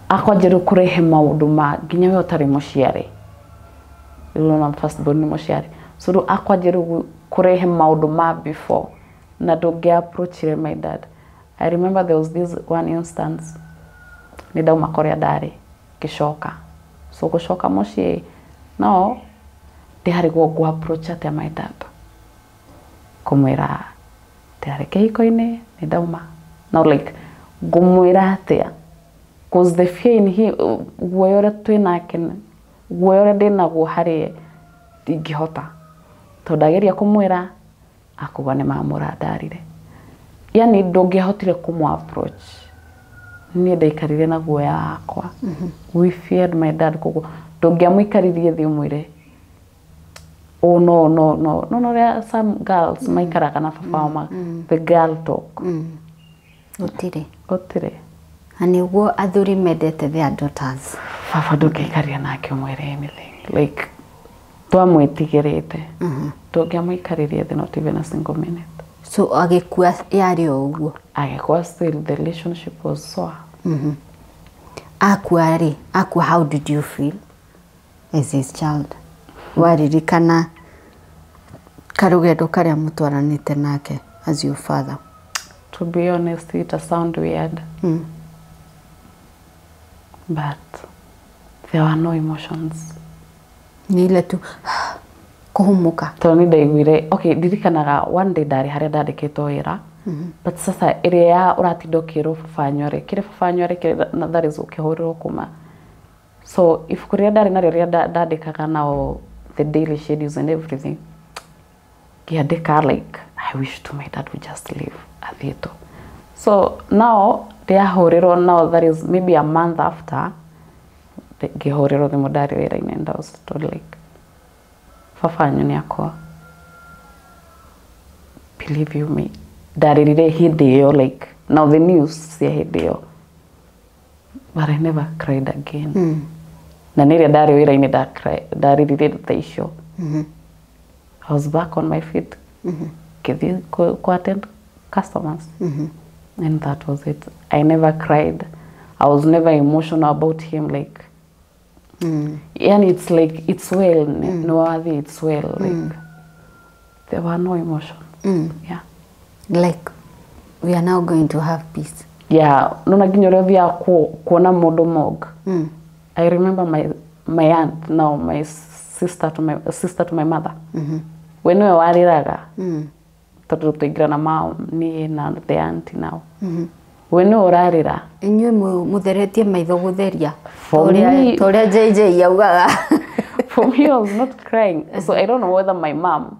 akwanjia rĩu kũrehe maũndũ ma nginya we ũtarĩ mũciare. Rĩu ona first born nĩ mũciare, so rĩu akwanjia rĩu kũrehe maũndũ ma before na ndũngĩ approachire my dad. I remember there was this one instance, nĩ ndauma kũrĩa ndarĩ ngĩcoka, so gũcoka mũciĩ no ndĩarigwo ngũ approach atĩa my dad kũmwĩra ndĩrarĩ kĩhiko-inĩ, nĩ ndauma no like ngũmwĩra atĩa, cause the fear in him, guoya ũrĩa twĩnake, guoya ũrĩa ndĩnaguo harĩ ndingĩhota, tondũ ndageria kũmwĩra akuga nĩ mamũrandarire. Yani ndũngĩahotire kũmũ approach. Niĩ ndaikarire na guoya wakwa. We feared my dad, koguo ndũngĩamũikaririe thĩ ũmwĩre, "Oh, no, no, no, no, no." There are some girls maikaraga na baba wao the girl talk. Gũtirĩ. Gũtirĩ. Na nĩguo athuri mendete their daughters. Baba ndũngĩikaria nake ũmwĩre anything, like twamwĩtigĩrĩte, ndũngĩamũikaririe thĩ not even a single minute. So agĩkua yarĩ o ũguo? Agĩkua, still the relationship was sour. Akua rĩ, akua, how did you feel as his child? Waririkana karũgendo karĩa mũtwaranĩte nake as your father? To be honest, it sound weird, but there were no emotions. Nĩ ile tu kũhumuka? Tondũ nĩ ndaiguire okay, ndirikanaga one day ndarĩ harĩa ndandĩkĩtwo wĩra, but sasa ĩrĩa ya ũratinda ũkĩrwo baba wanyu arekire, baba wanyu arekire, na that is ũkĩhũrĩrwo kuma. So ibuku rĩrĩa ndarĩ narĩo rĩrĩa ndandĩkaga nao the daily schedules and everything, ngĩandĩka like I wish to my dad would just leave athiĩ tu. So now ndĩahũrĩrwo, now that is maybe a month after. Ngĩhũrĩrwo thimũ ndarĩ wĩra-inĩ and I was told like baba wanyu nĩ akwa. Believe you me, ndarĩrire hĩndĩ ĩyo, like now the news cia hĩndĩ ĩyo, but I never cried again. Na nĩ rĩrĩa ndarĩ wĩra-inĩ ndarĩrire thaa icio. I was back on my feet, ngĩthiĩ ku attend customers, and that was it. I never cried. I was never emotional about him, like yani it's like it's well, no other, it's well, like there were no emotions. Yeah. Like we are now going to have peace. Yeah, nona nginya ũrĩa ũthiaga kuona mũndũ morgue. I remember my aunt, now my sister to my mother. We nĩwe warĩraga, tondũ twaingĩra na mao niĩ na the auntie now. We nĩwe ũrarĩra. Inyuĩ mũtheretie maitho gũtheria. For me, Ta ũrĩa JJ augaga. For me, I was not crying. So I don't know whether my mom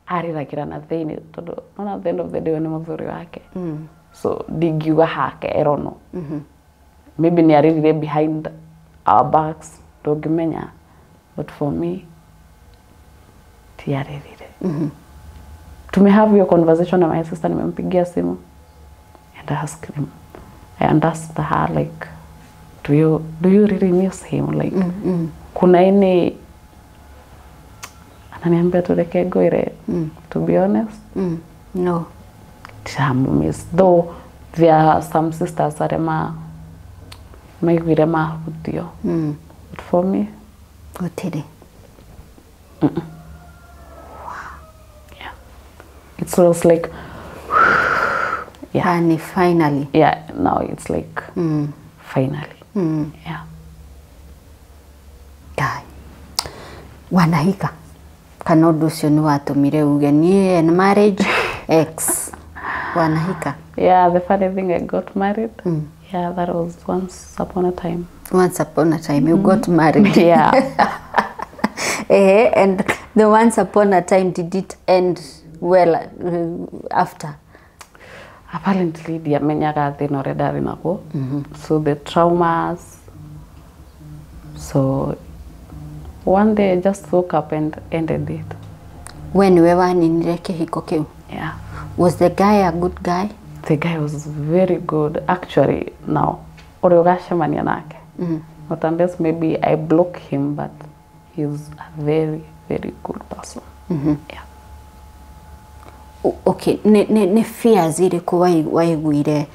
arĩragĩra na thĩinĩ, tondũ nona at the end of the day we nĩ mũthuri wake. So ndingiuga hake, I don't know. Maybe nĩ arĩrire behind our backs, ndũngĩmenya. But for me, tiarĩrire. Tumehave hiyo conversation na my sister, nimempigia simu and I asked him, I asked her like, do you really miss him? Like, kuna ini ananiambia tureke ngwire, to be honest, No. ndiramumiss. Though there are some sisters arĩa maiguire mahutio. But for me, Gũtirĩ. Yeah. It was like, yeah. Yani finally. Yeah, now it's like, finally. Yeah. Ngai. Wanahika kana ũndũ ũcio nĩ watũmire uge niĩ and marriage x wanahika? Yeah, the funny thing, I got married. Yeah, that was once upon a time. Once upon a time you got married. Yeah. Eh, and the once upon a time, did it end well after? Apparently, ndiamenyaga thĩna ũrĩa ndarĩ naguo. So the traumas. So one day I just woke up and ended it. We nĩwe waninire kĩhiko kĩu? Yeah. Was the guy a good guy? The guy was very good. Actually, now, ũrĩa ũgacemania nake. Not unless maybe I block him, but he's a very, very good person. Yeah. Okay, nĩ fears irĩkũ waiguire,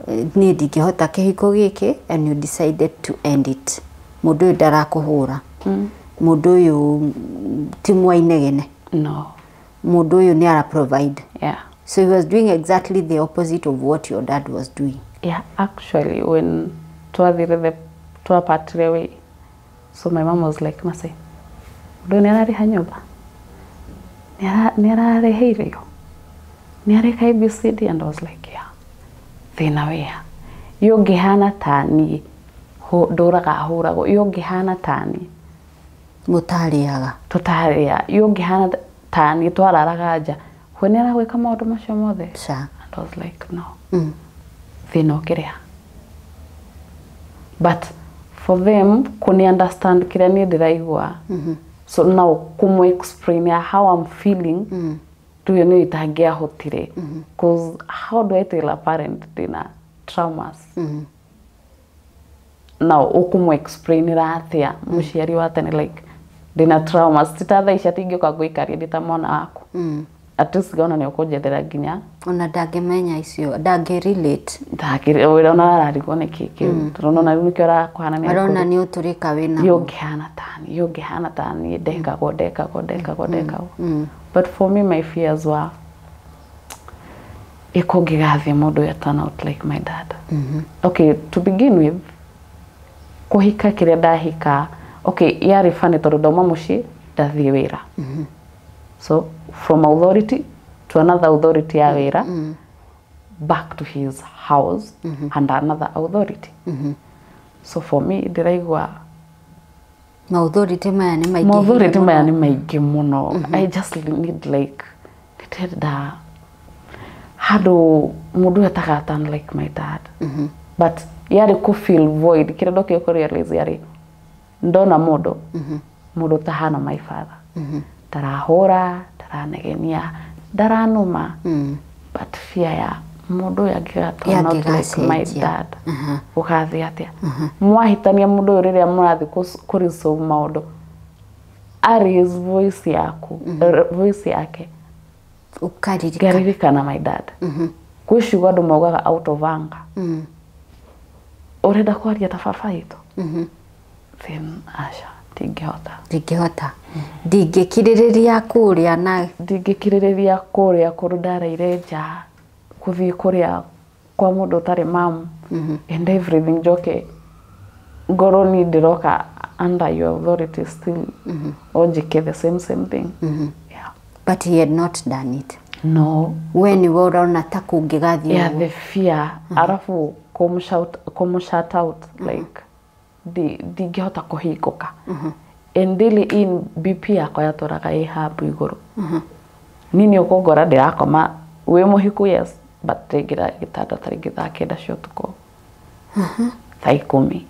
niĩ ndingĩhota kĩhiko gĩkĩ, and you decided to end it? Mũndũ ũyũ ndarakũhũra, mũndũ ũyũ ti mwainegene? No. Mũndũ ũyũ nĩ ara provide? Yeah. So he was doing exactly the opposite of what your dad was doing. Yeah, actually, when twathire the twapatire way, so my mom was like, "Mase, mũndũ ũyũ nĩ ararĩha nyũmba, nĩ ararĩha irio, nĩ areka ABCD," and I was like, "Yeah, thĩna wĩa iyo ũngĩhana ta niĩ, ndũraga hũragwo, iyo ũngĩhana ta niĩ." Mũtarĩaga. Tũtarĩa, iyo ũngĩhana ta niĩ twararaga nja, we nĩ aragwĩka maũndũ macio mothe? Ca. And I was like, "No." Thĩna ũkĩrĩa, but for them kuni understand kĩrĩa niĩ ndĩraigua, so now kũmũ explain how I'm feeling, rĩu ĩyo nĩyo itangĩahotire, cause how do I tell a parent ndĩna traumas? Now ũkũmũ explainĩra atĩa mũciari wa tene like ndĩna traumas? Ti ta thaa ici atĩ ingĩũka ngũikarie ndĩ ta mwana waku, at least ngona nĩ ũkũnjethera nginya. Ona ndangĩmenya icio, ndangĩ relate. Ndangĩ wĩra ona ararigwo nĩ kĩ kĩu, tondũ nona rĩu nĩkĩo arakũhana nĩ Arona nĩ ũtũrĩka wĩna. Iyo ũngĩhana tani, iyo ũngĩhana tani, ndekagwo, ndekagwo, ndekagwo, ndekagwo. But for me, my fears were ĩkũngĩgathiĩ mũndũ ũyũ turn out like my dad. Okay, to begin with, kũhika kĩrĩa ndahika, okay, yarĩ funny tondũ ndauma mũciĩ ndathiĩ wĩra, so from authority to another authority ya wĩra, back to his house and another authority. So for me ndĩraigua Maauthority maya nĩ maingĩ. Maauthority maya nĩ maingĩ mũno. I just need like ndĩrenda handũ mũndũ etaga turn like my dad, but yarĩ kũ feel void kĩrĩa ndokire kũ realize yarĩ Ndona mundu mundu tahana my father. Tarahura, taranegenia, ndaranuma. But fear ya mundu yangigatwa not like my dad. Ugathi atia. Mwahitania mundu uyu riria murathi kuresolve maundu. Ari his voice yaku, voice yake. Ukaririkana my dad. Kwĩ ciugo andũ maugaga out of anger. Ũrenda kwaria ta baba witũ. Then aca ndingĩhota. Ndingĩhota. Ndingĩkirĩrĩria kũrĩa na ndingĩkirĩrĩria kũrĩa kũndũ ndareire nja kũthiĩ kũrĩa kwa mũndũ ũtarĩ mamu and everything njoke ngorwo ni ndĩroka under your authority still onjĩke the same thing. Yeah. But he had not done it. No. We nĩwe ũrona ta kũngĩgathiĩ. Yeah, the fear. Arafu kumushout out like ndingĩhota kũhingũka. And daily in BP yakwa yatũraga ĩ habu igũrũ. Niĩ nĩ ũkũngora ndĩrakoma wĩ mũhiku yes, but ndĩngĩra gĩtanda ta rĩngĩ thaa 9 cia ũtukũ. Thaa 10.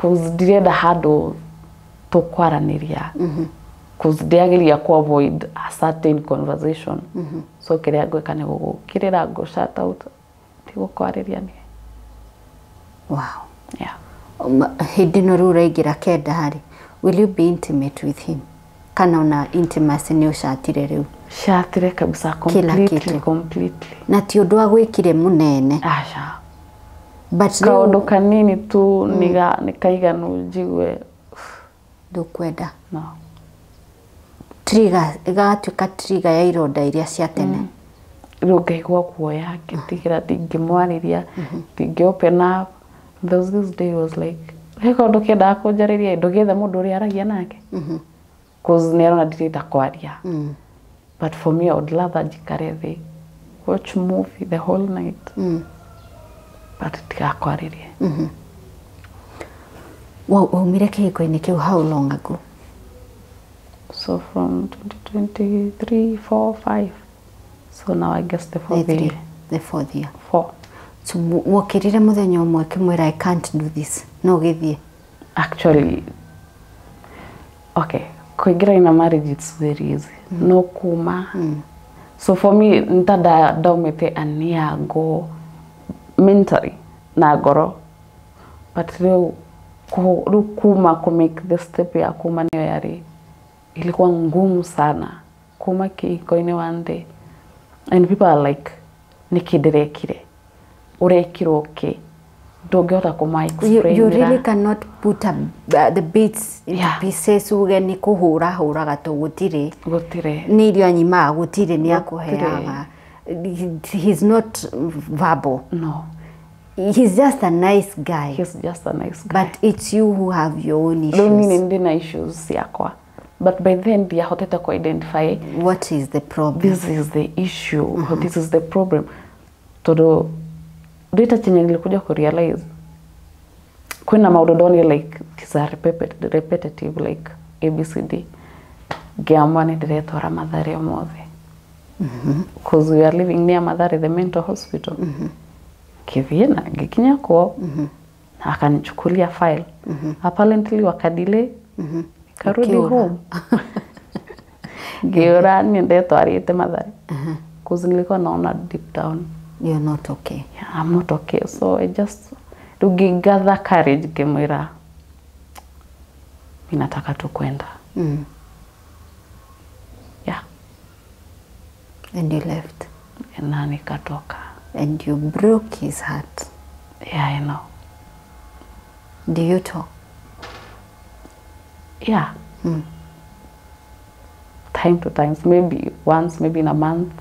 Cause ndirenda handũ tũkwaranĩria. Cause ndĩageria ku avoid a certain conversation. So kĩrĩa ngwĩka nĩ gũgũkĩrĩra ngũ shout out tigũkwarĩria niĩ. Wow. Yeah. Hĩndĩ ĩno rĩu ũraingĩra 9 harĩ, will you be intimate with him? Kana ona intimacy nĩ ũcatire rĩu? Catire kabisa, completely, completely. Na ti ũndũ agwĩkire mũnene. Aca. But kaũndũ kanini tu nĩ kaiganu njigue ndũkwenda. No. Trigger ĩgatuĩka trigger ya ironda iria cia tene. Rĩu ngaigua guoya ngĩtigĩra ndingĩmwarĩria, ndingĩ open up. There was this day was like, he kaũndũ kĩendaga kũnjarĩria ndũgĩethe mũndũ ũrĩa aragia nake. Cause nĩ arona ndirenda kwaria. But for me I would rather njikare thĩ, watch movie the whole night. But ndigakwarĩrie. Waumire kĩhiko-inĩ kĩu how long ago? So from 2023, 4, 5. So now I guess the fourth year. The fourth year. 4. So wokirire muthenya ũmwe ũkĩmwĩra I can't do this. No gĩthiĩ. Actually, okay, kũingĩra in a marriage it's very easy. No kuma. So for me, ntada ndaumĩte aniago mentally na ngoro. But rĩu kuma ku make the step ya kuma nĩyo yarĩ ilikuwa ngumu sana. Kuma kĩhiko-inĩ one day. And people are like, nĩkĩ ndĩrekire? Ũrekirwo kĩ? Ndũngĩhota kũma explain. You really cannot put the bits into pieces uge nĩ kũhũra hũraga to gũtirĩ. Gũtirĩ. Nĩ irio anyimaga gũtirĩ nĩ akũheaga. He's not verbal. No. He's just a nice guy. He's just a nice guy. But it's you who have your own issues. Rĩu niĩ ndĩna issues ciakwa. But by then ndiahotete ku identify what is the problem. This is the issue. Or this is the problem. Todo data chenye nilikuja ku realize kwina maundu ndonire like these are repetitive like ABCD. Ngiamua nĩ ndĩretwara Mathare ũmũthĩ. Because we are living near Mathare, the mental hospital. Ngĩthiĩ na ngĩkinya kuo na akanichukulia file. Apparently wakadile karudi home. Ngiura nĩ ndetwarĩte Mathare. Because nilikuwa naona deep down you're not okay. Yeah, I'm not okay. So I just gather courage ngĩmwĩra mimi nataka tu kwenda. Yeah. And you left. Na nikatoka. And you broke his heart. Yeah, I know. Do you talk? Yeah. Time to time, maybe once, maybe in a month.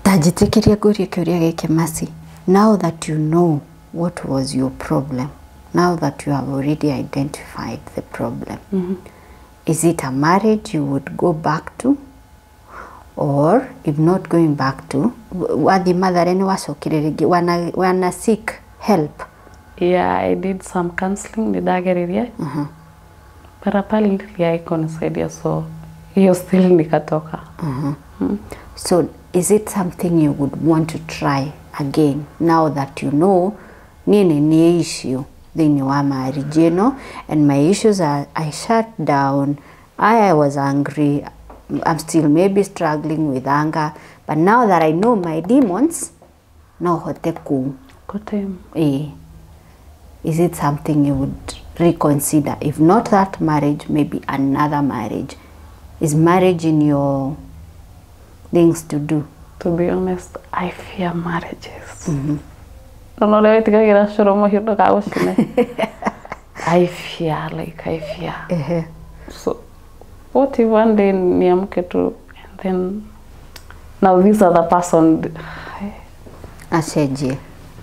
Tajitikiria ngũrie kĩũria gĩkĩ Mercy. Now that you know what was your problem, now that you have already identified the problem, is it a marriage you would go back to? Or if not going back to, wathiĩ Mathare nĩ wacokire rĩngĩ, wana seek help? Yeah, I did some counseling, nĩndageririe. But apparently haikunisaidia, so hiyo still nikatoka. So is it something you would want to try again now that you know nini ni issue? Thĩinĩ wa marriage ĩno, and my issues are I shut down, I was angry, I'm still maybe struggling with anger, but now that I know my demons, no hote ku Kutame. Is it something you would reconsider? If not that marriage, maybe another marriage. Is marriage in your things to do? To be honest, I fear marriages. No, no, wĩtigagĩra cũrũ mũhiũ ndũgagũcine. I fear, like I fear. So what if one day niamke tu and then now this other person acenjie?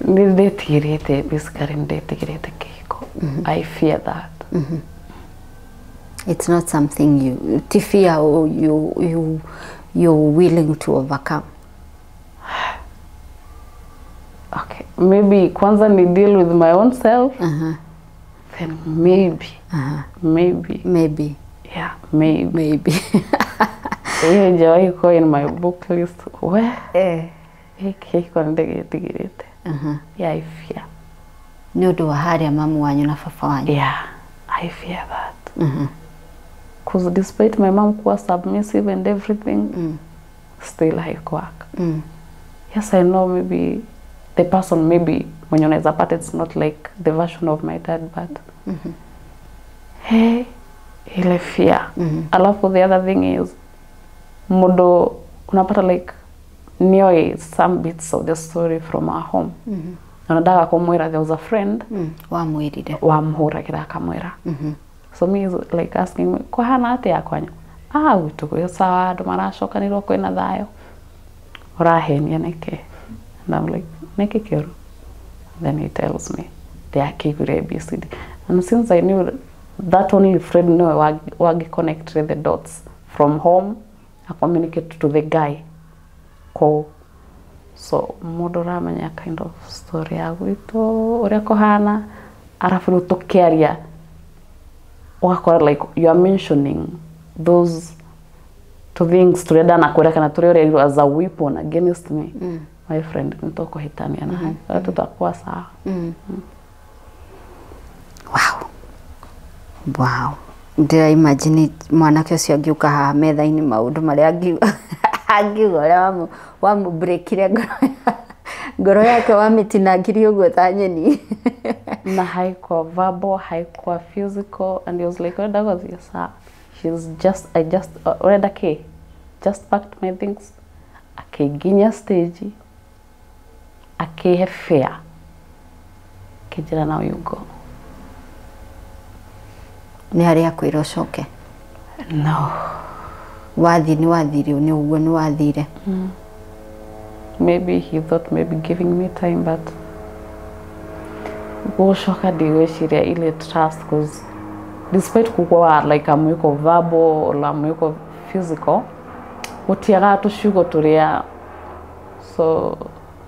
Nĩndĩtigĩrĩte, basically nĩndĩtigĩrĩte kĩhiko. I fear that. It's not something you to fear or you're willing to overcome. Okay, maybe kwanza ni deal with my own self. Then maybe. Maybe. Maybe. Yeah, maybe. Maybe. Haijawahi kuwa in my book list. We? Kĩhiko nĩndĩgĩtigĩrĩte. Yeah, I fear. Nĩ ũndũ wa harĩa mamu wanyu na baba wanyu. Yeah, I fear that. Because despite my mom kuwa submissive and everything, still haikuwork. Yes, I know maybe the person maybe mwenye unaweza pata it's not like the version of my dad, but hey, ile fear. Alafu the other thing is mundu unapata like nioi some bits of the story from our home. Unataka kumwira there was a friend wamwirire wamhuragira akamwira. So me is like asking me kwahana atia kwanyu? Ah, gwitu gwĩ sawa, andu maracokanirwo kwĩna thayo. Ũrahenia nĩkĩ? And I'm like, nĩkĩ kĩũru? Then he tells me ndĩakĩiguire ABCD. And since I knew that only friend no wagi connect the dots from home, I communicate to the guy. Ko so mũndũ ũramenya kind of story ya gwitũ ũrĩa kũhana, arabu rĩu tũkĩaria ũgakora like you are mentioning those two things tũrĩa ndanakwĩra kana tũrĩa ũrerirwo as a weapon against me. My friend, nĩtũkũhĩtania na tutakuwa sawa. Wow. Wow. Ndĩra imagine mwanake ũcio angĩũka haha metha-inĩ maũndũ marĩa angiuga ũrĩa wamũbreakire ngoro yake wamĩtinangirie ũguo ta nyeni. Na haikuwa verbal, haikuwa physical, and he was like, urenda gũthiĩ sawa. She's just, I just, urenda kĩ? Just packed my things. Akĩnginya stage, akĩhe fare. Akĩnjĩra now you go. Nĩ harĩa akwĩra ũcoke? No. Wathiĩ nĩ wathire, nĩ ũguo nĩ wathire. Maybe he thought maybe giving me time, but gũcoka ndigwĩciria ile trust, cause despite kukua like amwĩko verbal or amwĩko physical, gũtiagaga tũciugo tũrĩa, so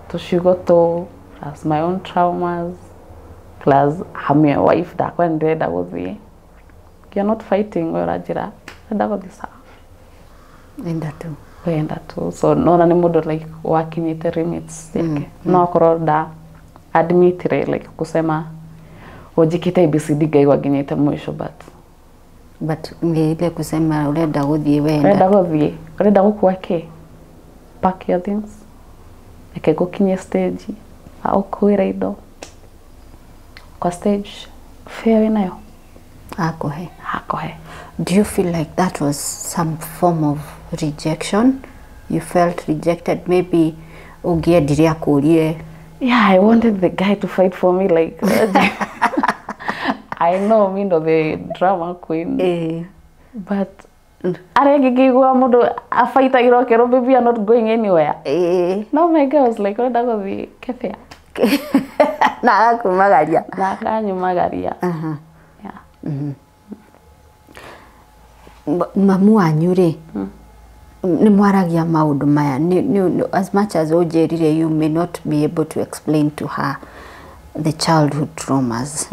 tũciugo tũ plus my own traumas plus I'm your wife ndakwa ndĩrenda gũthiĩ. You're not fighting, we ũranjĩra ndĩrenda gũthiĩ sawa. Enda tu. Wenda tu. So nona nĩ mũndũ like wakinyĩte limits yake. No akorwo nda admitire like kusema ũnjĩkĩte ABCD ngaigua nginyĩte mũico, but nĩ ile kusema ũrenda gũthiĩ wenda. Ũrenda gũthiĩ, ũrenda gũkua kĩ? Pack your things. Reke ngũkinyie stage, agũkuĩra indo. Kwa stage, fare wĩnayo? Akũhe. Akũhe. Do you feel like that was some form of rejection? You felt rejected? Maybe ũngĩendire akũrie. Yeah, I wanted the guy to fight for me like I know me ndo the drama queen. But arĩa angĩ ngĩigua mũndũ abaitagĩrwo akerwo baby you are not going anywhere. No, my guy was like ũrenda gũthiĩ kebea. Na agakumagaria. Na akanyumagaria. Yeah. Mamu wanyu rĩ, nĩ mwaragia maũndũ maya, as much as ũnjĩrire you may not be able to explain to her the childhood traumas,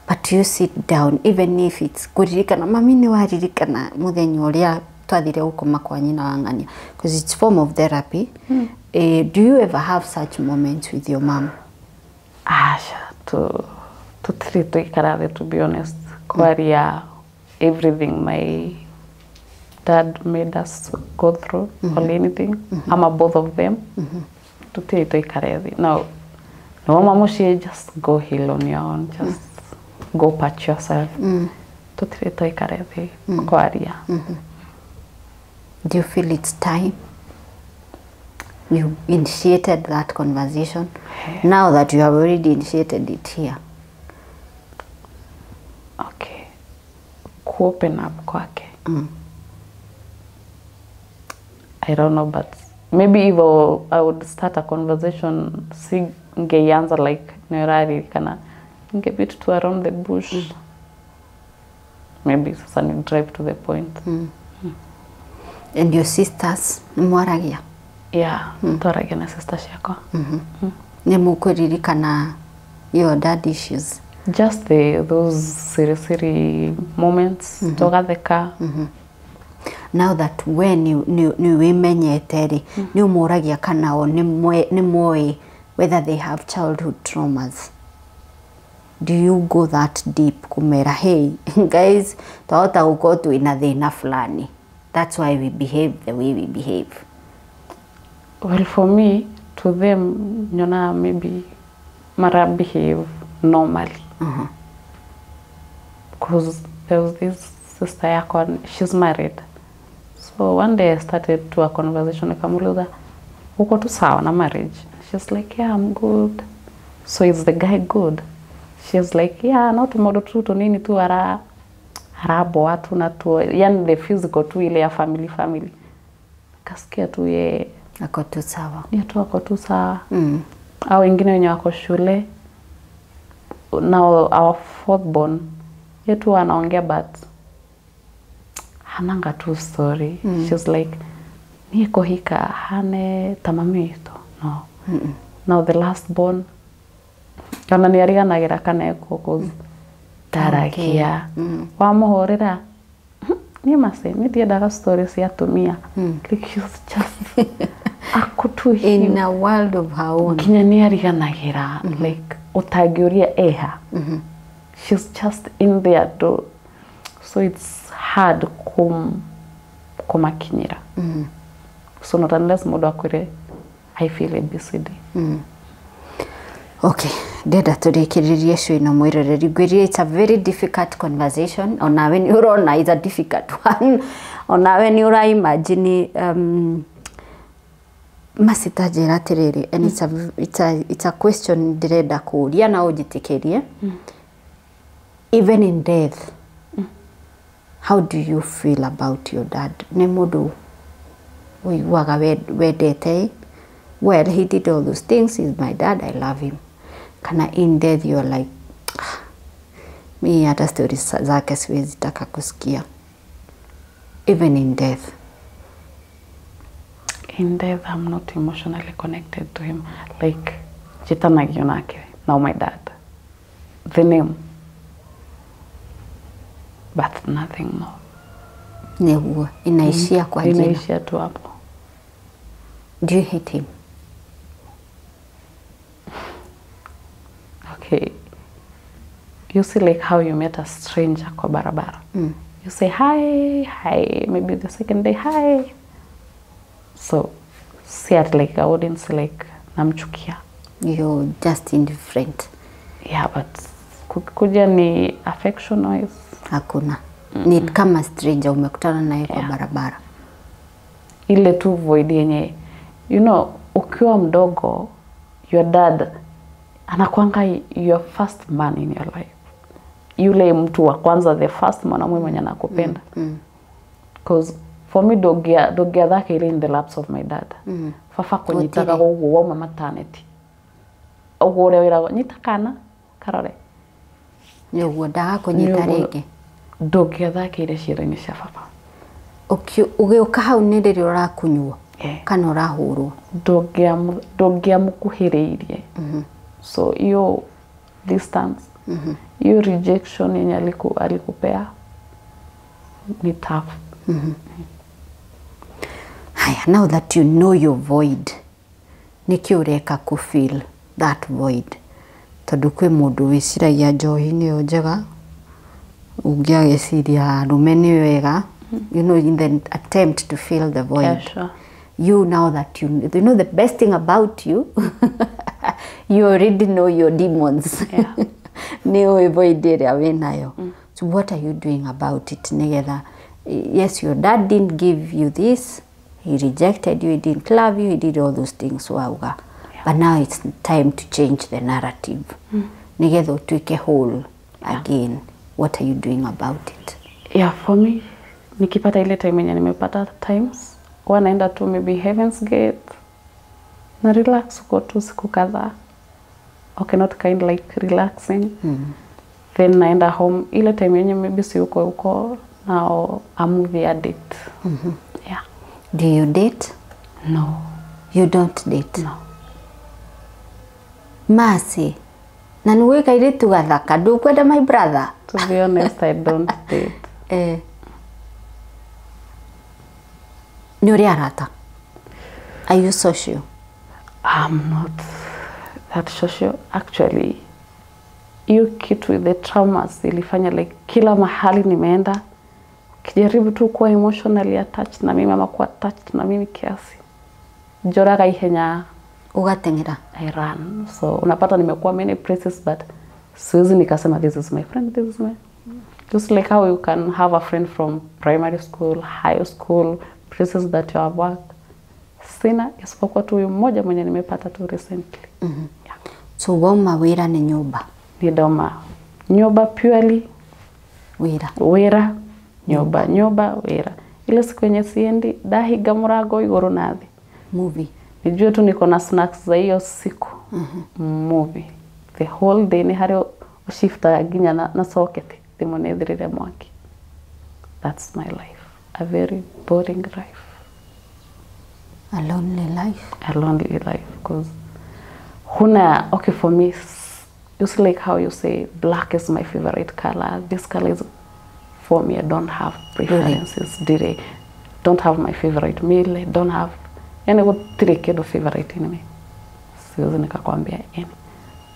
but you sit down even if it's kũririkana mami nĩ waririkana mũthenya ũrĩa twathire gũkoma kwa nyina wa ng'ania, because it's form of therapy. Do you ever have such moments with your mom? Asha, Tutiri tuikara thĩ, to be honest, kwaria everything my dad made us go through or anything, ama both of them. Tutiri tuikare thĩ. No, no mama muciĩ, just go heal on your own, just go patch yourself. Tutiri tuikare thĩ kwaria. Do you feel it's time you initiated that conversation, now that you have already initiated it here? Okay, ku open up kwake, I don't know, but maybe if I would start a conversation, si ngeianza like nĩũraririkana, ngebit to around the bush. Maybe sasa ni drive to the point. And your sisters, nĩ mwaragia? Yeah, twaragia na sister ciakwa. Nĩ mũkũririkana your dad issues? Just those siri siri moments, tũgatheka. Now that when you nĩ wĩmenyete rĩ, nĩ ũmũragia kana o nĩ moĩ whether they have childhood traumas? Do you go that deep kumera, "Hey guys, twahota gũkorwo twĩna thĩna fulani, that's why we behave the way we behave"? Well, for me, to them, nyona maybe mara behave normally. Because there was this sister yakwa, she's married. So one day I started to a conversation, nikamuuliza, "Uko tu sawa na marriage?" She's like, "Yeah, I'm good." "So is the guy good?" She's like, "Yeah, not maũndũ tu tũnini tu ara araboa tu na tu, yani the physical tu ile ya family family." Kasikia tu ye Ako tu sawa. Ni tu ako tu sawa. Au wengine wenye wako shule now, our fourth born, ye tu anaongea but hananga tu story. She's like, "Niĩ kũhika hane ta mami witũ, no." Now the last born, ona nĩ ariganagĩra kana ekuo, 'cause ndaragia. Wamũhũrĩra, "Niĩ mace niĩ ndiendaga story cia atumia." Like, she's just ako tu In a world of her own. Nginya nĩ ariganagĩra, like ũtangĩũria eha, she's just in there do. So it's hard kumakinyĩra, so not unless mũndũ akwĩre, "I feel ABCD." Okay, ndenda tũrĩkĩrĩrie show ĩno, mwĩroreri. Ngwĩrire it's a very difficult conversation. Onawe nĩ ũrona it's a difficult one. Onawe nĩ ũra imagine. Masita, njĩra atĩrĩrĩ, and it's a question ndĩrenda kũũria na ũnjĩtĩkĩrie. Even in death, how do you feel about your dad? Nĩ mũndũ ũiguaga wendete, "Well, he did all those things, he's my dad, I love him," kana in death you're like, "Ah, mi hata stories zake siwezi taka kusikia," even in death? In death, I'm not emotionally connected to him. Like, jitanagio nake now, my dad, the name, but nothing more. Nĩguo inaishia kwa jina. Inaishia tu hapo. Do you hate him? Okay, you see, like how you met a stranger kwa barabara, you say hi, hi, maybe the second day, hi. So see at, like, I wouldn't say like namchukia. You're just indifferent. Yeah, but kuja ni affection wise, Hakuna. Ni kama stranger umekutana naye kwa barabara. Ile tu void yenye, ukiwa mdogo, your dad anakuanga your first man in your life, yule mtu wa kwanza, the first mwanamume mwenye anakupenda. 'Cause for me, ndũngĩathaka ile in the laps of my dad. Baba kũnyitaga Gũtirĩ. Ũguo wauma maternity, ũguo ũrĩa wĩragwo nyita kana karore. Nĩ ũguo ndagakũnyita Nĩ ũguo. rĩngĩ. Ndũngĩathakĩire ciero-inĩ cia baba. Ũgĩũka hau nĩ rĩrĩa ũrakunywo Eh. kana ũrahũrwo. Ndũngĩamũkuhĩrĩirie. So hiyo distance, hiyo rejection yenye alikupea ni tough. Haya, now that you know your void, nĩkĩ ũreka ku fill that void? Tondu kwĩ mũndũ wĩciragia njohi nĩyo njega, ũngĩ ageciria arũme nĩ wega, you know, in the attempt to fill the void. Yeah, sure. You now that you know the best thing about you, you already know your demons. Yeah. Nĩ ũĩ void ĩrĩa wĩnayo. So what are you doing about it? Nĩgetha, yes, your dad didn't give you this, he rejected you, he didn't love you, he did all those things wauga. Yeah. But now it's time to change the narrative. Nĩgetha ũtuĩke whole again. What are you doing about it? Yeah, for me, nikipata ile time yenye nimepata times, huwa naenda tu maybe Heaven's Gate na relax huko tu siku kadhaa. Okay, not kind like relaxing. Then naenda home ile time yenye maybe si uko huko, now a movie addict. Yeah. Do you date? No. You don't date? No. Mercy. Na nĩ gwĩ kairĩtu gathaka, ndũkwenda my brother? To be honest, I don't date. Eh. Nĩ ũrĩ arata? Are you social? I'm not that social actually. Hiyo kitu, the traumas ilifanya like kila mahali nimeenda, kijaribu tu kuwa emotionally attached na mimi ama kuwa attached na mimi kiasi, njoraga ihenya. Ũgateng'era. I run. So unapata nimekuwa many places, but siwezi nikasema this is my friend, this is my, just like how you can have a friend from primary school, high school, places that you have worked. Sina, isipokuwa tu huyu mmoja mwenye nimepata tu recently. Yeah. So wauma wĩra nĩ nyũmba? Ni ndauma nyumba purely. Wĩra. Wĩra, nyumba, nyumba, wĩra. Ile siku yenye siendi, ndahinga mũrango igũrũ na thĩ. Movie. Nijue tu niko na snacks za hiyo siku. Movie the whole day. Nĩ harĩ ũshiftaga nginya na socket thimũ nĩ ĩthirĩre mwaki. That's my life, a very boring life. A lonely life. A lonely life, because huna, okay, for me just like how you say black is my favorite color, this color is for me. I don't have preferences. Really? Don't have my favorite meal. I don't have yani gũtirĩ kĩndũ favorite in me. Siwezi nikakwambia any.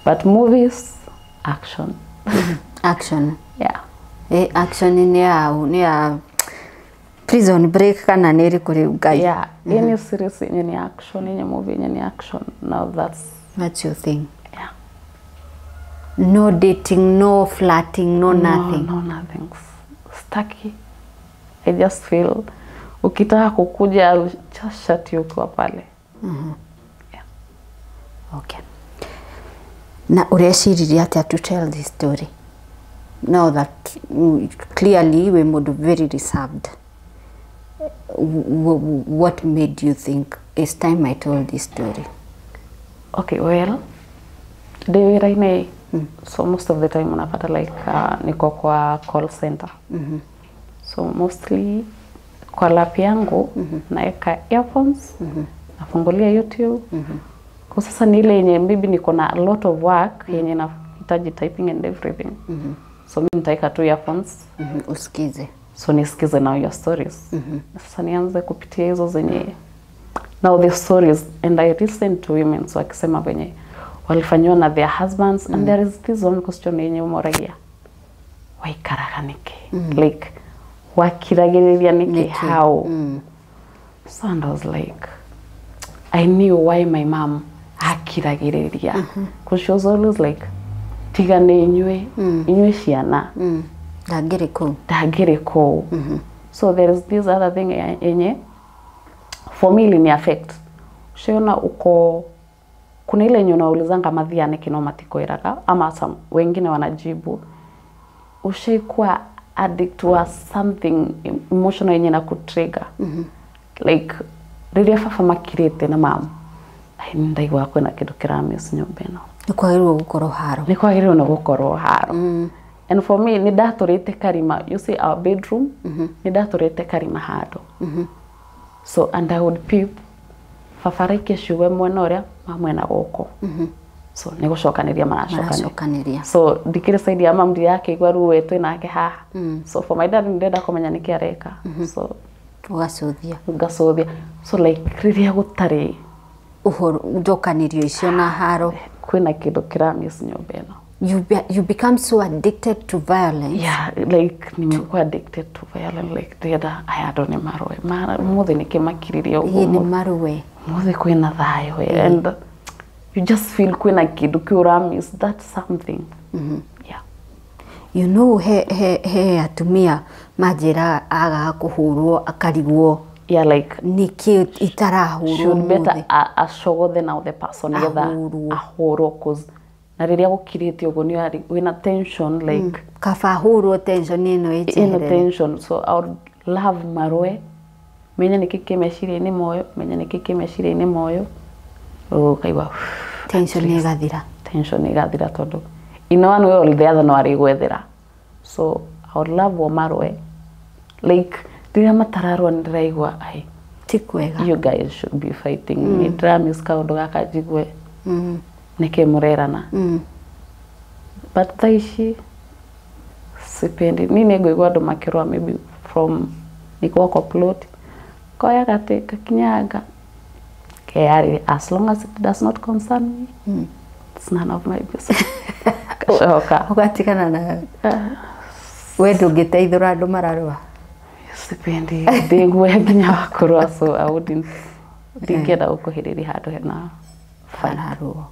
But movies, action. Action. Yeah. Eh, action nĩ ya Prison Break kana nĩ ĩrĩkũ rĩu Ngai? Yeah, any series yenye ni action, yenye movie yenye ni action. Now that's That's your thing. Yeah. No dating, no flirting, no nothing. No, nothing. Staki. I just feel ukitaka kukuja, I'll just shut you ukiwa pale. Yeah. Okay. Na ũreciririe atĩa to tell this story? Now that clearly wĩ mũndũ very reserved. What made you think it's time I told this story? Okay, well, ndĩ wĩra-inĩ, so most of the time unapata like niko kwa call center. So mostly kwa lap yangu naeka earphones, nafungulia YouTube. Kwa sasa ni ile yenye maybe niko na a lot of work yenye nahitaji typing and everything. So mimi nitaeka tu earphones. Usikize. So nisikize now your stories. Sasa nianze kupitia hizo zenye now the stories, and I listen to women, so akisema venye walifanyiwa na their husbands, and there is this one question yenye umoragia, waikaraga niki, like wakiragĩrĩria niki? Nĩkĩ? How? So and I was like, I knew why my mom akiragĩrĩria, because she was always like, tiga nĩ inyuĩ, inyuĩ ciana. Ndangĩrĩ kũu. Ndangĩrĩ kũu. So there is this other thing yenye for me ilini affect. Ushaona uko kuna ile yenye unaulizanga mathia nĩkĩ no matikwĩraga, ama some, wengine wanajibu. Ushaikuwa addict wa something emotional yenye na kutrigger, like rĩrĩa baba makirĩte na mam, ai, ndaigua kwĩna kĩndũ kĩramiss nyũmba ĩno. Nĩ kwagĩrĩirwo gũkorwo haro. Nĩ kwagĩrĩirwo nĩ gũkorwo haro. And for me nĩ ndatũrĩte karima, you see our bedroom, nĩ ndatũrĩte karima handũ, so and I would peep baba araikia ciugo mwena ũrĩa ma mwena gũkũ, so nĩ gũcokanĩria maracokanĩria. Maracokanĩria. So ndikĩrĩ side ya mam, ndirakĩigua ruo twĩ nake haha. So for my dad, ndĩrenda kũmenya nĩkĩ areka, so Ũgacũthia. Ngacũthia. So like rĩrĩa gũtarĩ ũhoro njokanĩrio icio na haro. Kwina kindu kiramis nyumba ĩno. You become so addicted to violence. Yeah, like nimekuwa addicted to violence, like ndĩrenda aya andũ nĩ marũe. Mũthĩ nĩ kĩmakiririe ũguo. Ĩĩ nĩ marũe. Mũthĩ kwĩna thayũ and you just feel kwĩna kĩndũ kĩu ũramiss, that's something. Yeah. You know, he atumia manjĩraga agaga kũhũrwo akarigwo. Yeah, like nĩkĩ itarahũrwo should better acogothe now the person nĩgetha ahũrwo, cause na rĩrĩa gũkirĩte ũguo nĩ wĩna tension, like kaba ahũrwo tension ĩno ĩnjeherere tension. So I would love marũe, menye nĩkĩ kĩ meciria-inĩ moyo, menye nĩkĩ kĩ meciria-inĩ moyo, ũkaigua tension ĩgathira, tension ĩgathira tondũ in one way or the other no arĩgwethera. So I would love o marũe, like rĩrĩa matararũa nĩ ndĩraigua ai ti kwega, you guys should be fighting. Nĩ ndĩramiss kaũndũ gaka njigue nĩkĩ mũrerana. But thaa ici sipendi. Ni nĩngũigua andũ makĩrũa maybe from nĩkuo kwa plot koya gatĩ kakinyanga keyarĩria, as long as it does not concern me, it's none of my business. Gacoka ũgatigana nayo. We ndũngĩteithũra andũ mararũa? Sipendi ndĩgue nginya wa kũrũa, so I wouldn't, ndingĩenda gũkuhĩrĩria handũ hena hararũo.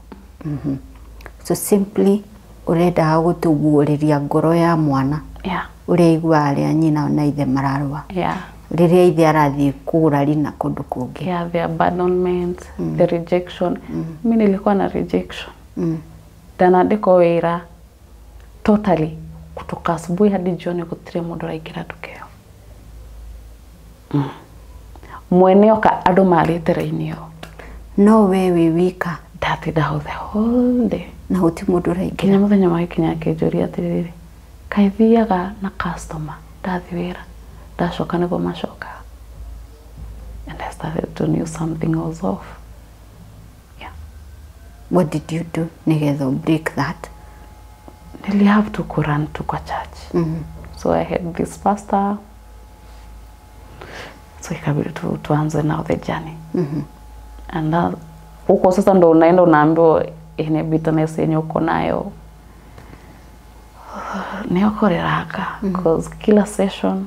So simply ũrendaga gũtũguũrĩria ngoro ya mwana. Yeah. Ũrĩa aiguaga rĩrĩa nyina na ithe mararũa. Yeah. Rĩrĩa ithe arathiĩ kũgũra rina kũndũ kũngĩ. Yeah, the abandonment, the rejection. Mimi nilikuwa na rejection. Ndanandĩkwo wĩra totally kutoka asubuhi hadi jioni gũtirĩ mũndũ ũraingĩra nduka ĩyo. Mwene oka andũ marĩte raini ĩyo. No we wĩ wika. Ndatinda hau the whole day. Na gũtirĩ mũndũ ũraingĩra. Nginya mũthenya magĩkinya akĩnjũria atĩrĩrĩ, kaĩ thiaga na customer ndathiĩ wĩra ndacoka nĩguo macoka. And I started to knew something was off. Yeah. What did you do nĩgetha break that? Nili have to run to kwa church. So I had this pastor. So ikabidi tuanze now the journey. And that, huko sasa ndo unaenda unaambiwa ine bitterness yenye uko nayo nĩũkũrĩranga, cause kila session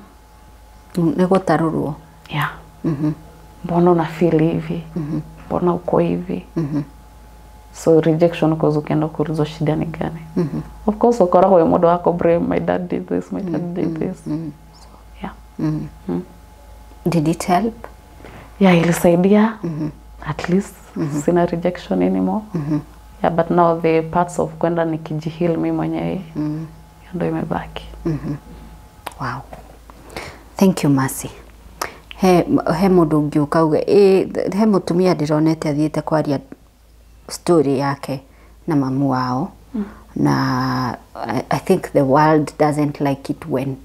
nĩ gũtarũrwo. Yeah. Mbona una feel hivi? Mbona uko hivi? So rejection, cause ukienda kuulizwa shida ni gani? Of course ukoragwo wĩ mũndũ wa kũ-blame, my dad did this, my dad did this. So yeah. Did it help? Yeah, ilisaidia. At least sina rejection anymore. Yeah, but now the parts of kwenda nikijiheal mimi mwenyewe ndio imebaki. Wow. Thank you, Mercy. He mũndũ ũngĩũka uge he mũtumia ndĩronete athiĩte kwaria story yake na mamu wao. Na I think the world doesn't like it when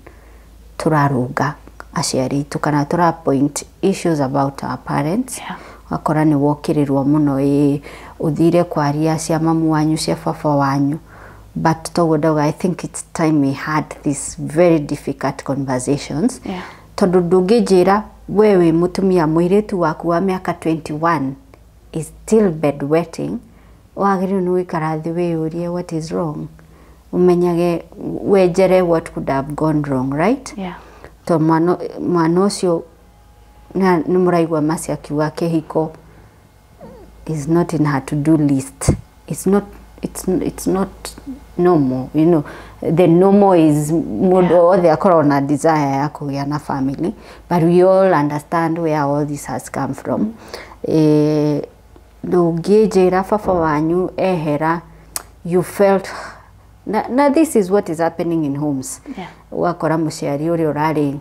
tũrarũnga aciari aitũ kana tũra point issues about our parents. Yeah. Wakora nĩ wokĩrĩrwo mũno, ĩ ũthire kwaria cia mamu wanyu cia baba wanyu, but toguo ndauga I think it's time we had these very difficult conversations. Yeah. Tondũ ndũngĩnjĩra we wĩ mũtumia mũirĩtu waku wa mĩaka 21 is still bedwetting, wagĩrĩirwo nĩ gũikara thĩ wĩyũrie what is wrong, ũmenyage wenjere what could have gone wrong, right? Yeah. To mwana ũcio nĩ mũraigua Mercy akiuga kĩhiko is not in her to-do list. It's not, it's not normal, you know. The normal is mũndũ wothe akoragwo na desire ya kũgĩa na family, but we all understand where all this has come from. Ndũngĩnjĩra baba wanyu ehera, you felt na this is what is happening in homes. Yeah. Ũgakora mũciari ũrĩa ũrarĩ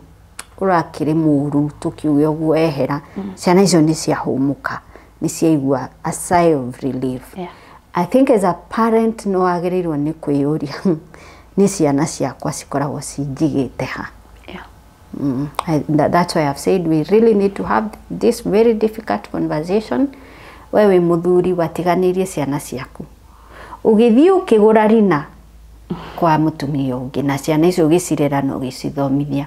ũrakĩrĩ mũru tũkiuge ũguo ehera, ciana icio nĩ ciahũmũka, nĩ ciaigua a sigh of relief. Yeah. I think as a parent no wagĩrĩirwo nĩ kwĩyũria nĩ ciana ciakwa cikoragwo cinjigĩte ha. Yeah. That's why I've said we really need to have this very difficult conversation. We wĩ mũthuri watiganĩirie ciana ciaku, ũgĩthiĩ ũkĩgũra rina kwa mũtumia ũngĩ, na ciana icio ũgĩcirera na ũgĩcithomithia,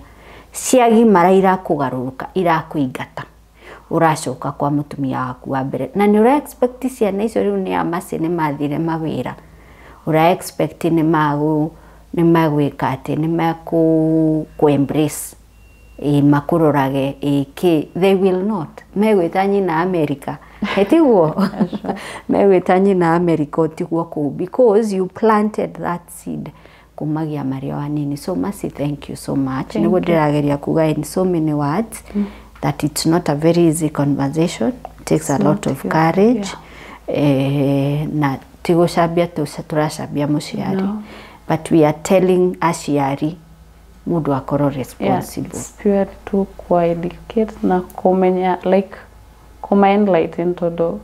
ciagimara irakũgarũrũka, irakũingata. Ũracoka kwa mũtumia waku wa mbere na nĩ ũra expect ciana icio rĩu nĩ amaci nĩ mathire mawĩra, ũra expect nĩ magwĩka atĩ nĩ makũ embrace makũrorage kĩ, they will not. Megwĩta nyina America, etiguo megwĩta nyina America ũtigwo kũu, because you planted that seed kumagia marĩ o anini. So Mercy, thank you so much. Nĩguo ndĩrageria kuga in so many words that it's not a very easy conversation. It takes a lot of courage. Na tigũcambia tũracambia mũciari, but we are telling aciari mũndũ akorwo responsible. It's pure to educate na kũmenya, like kũma enlighten, tondũ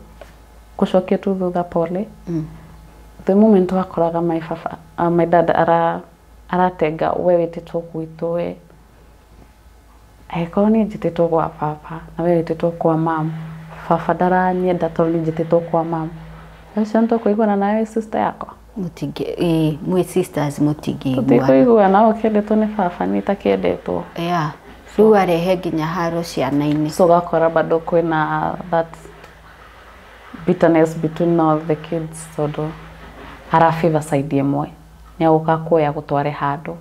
gũcokia tu thutha pole. The moment wakoraga my baba, my dad aratenga we wĩtĩtwo gwitũ, we angĩkorwo niĩ njĩtĩtwo gwa baba na we wĩtĩtwo kwa mam, baba ndaranyenda tondũ niĩ njĩtĩtwo kwa mam, ũcio nĩtũkũiguana nawe sister yakwa? Mũtingĩ, mwĩ sisters mũtingĩiguana. Tũtikũiguana, ũkĩendetwo nĩ baba niĩ itakĩendetwo. Yeah, rĩu arehe nginya haro ciana-inĩ. So ũgakora bado kwĩna that bitterness between all the kids, tondũ ara favor side ĩmwe, nĩ agũka kuoya gũtware handũ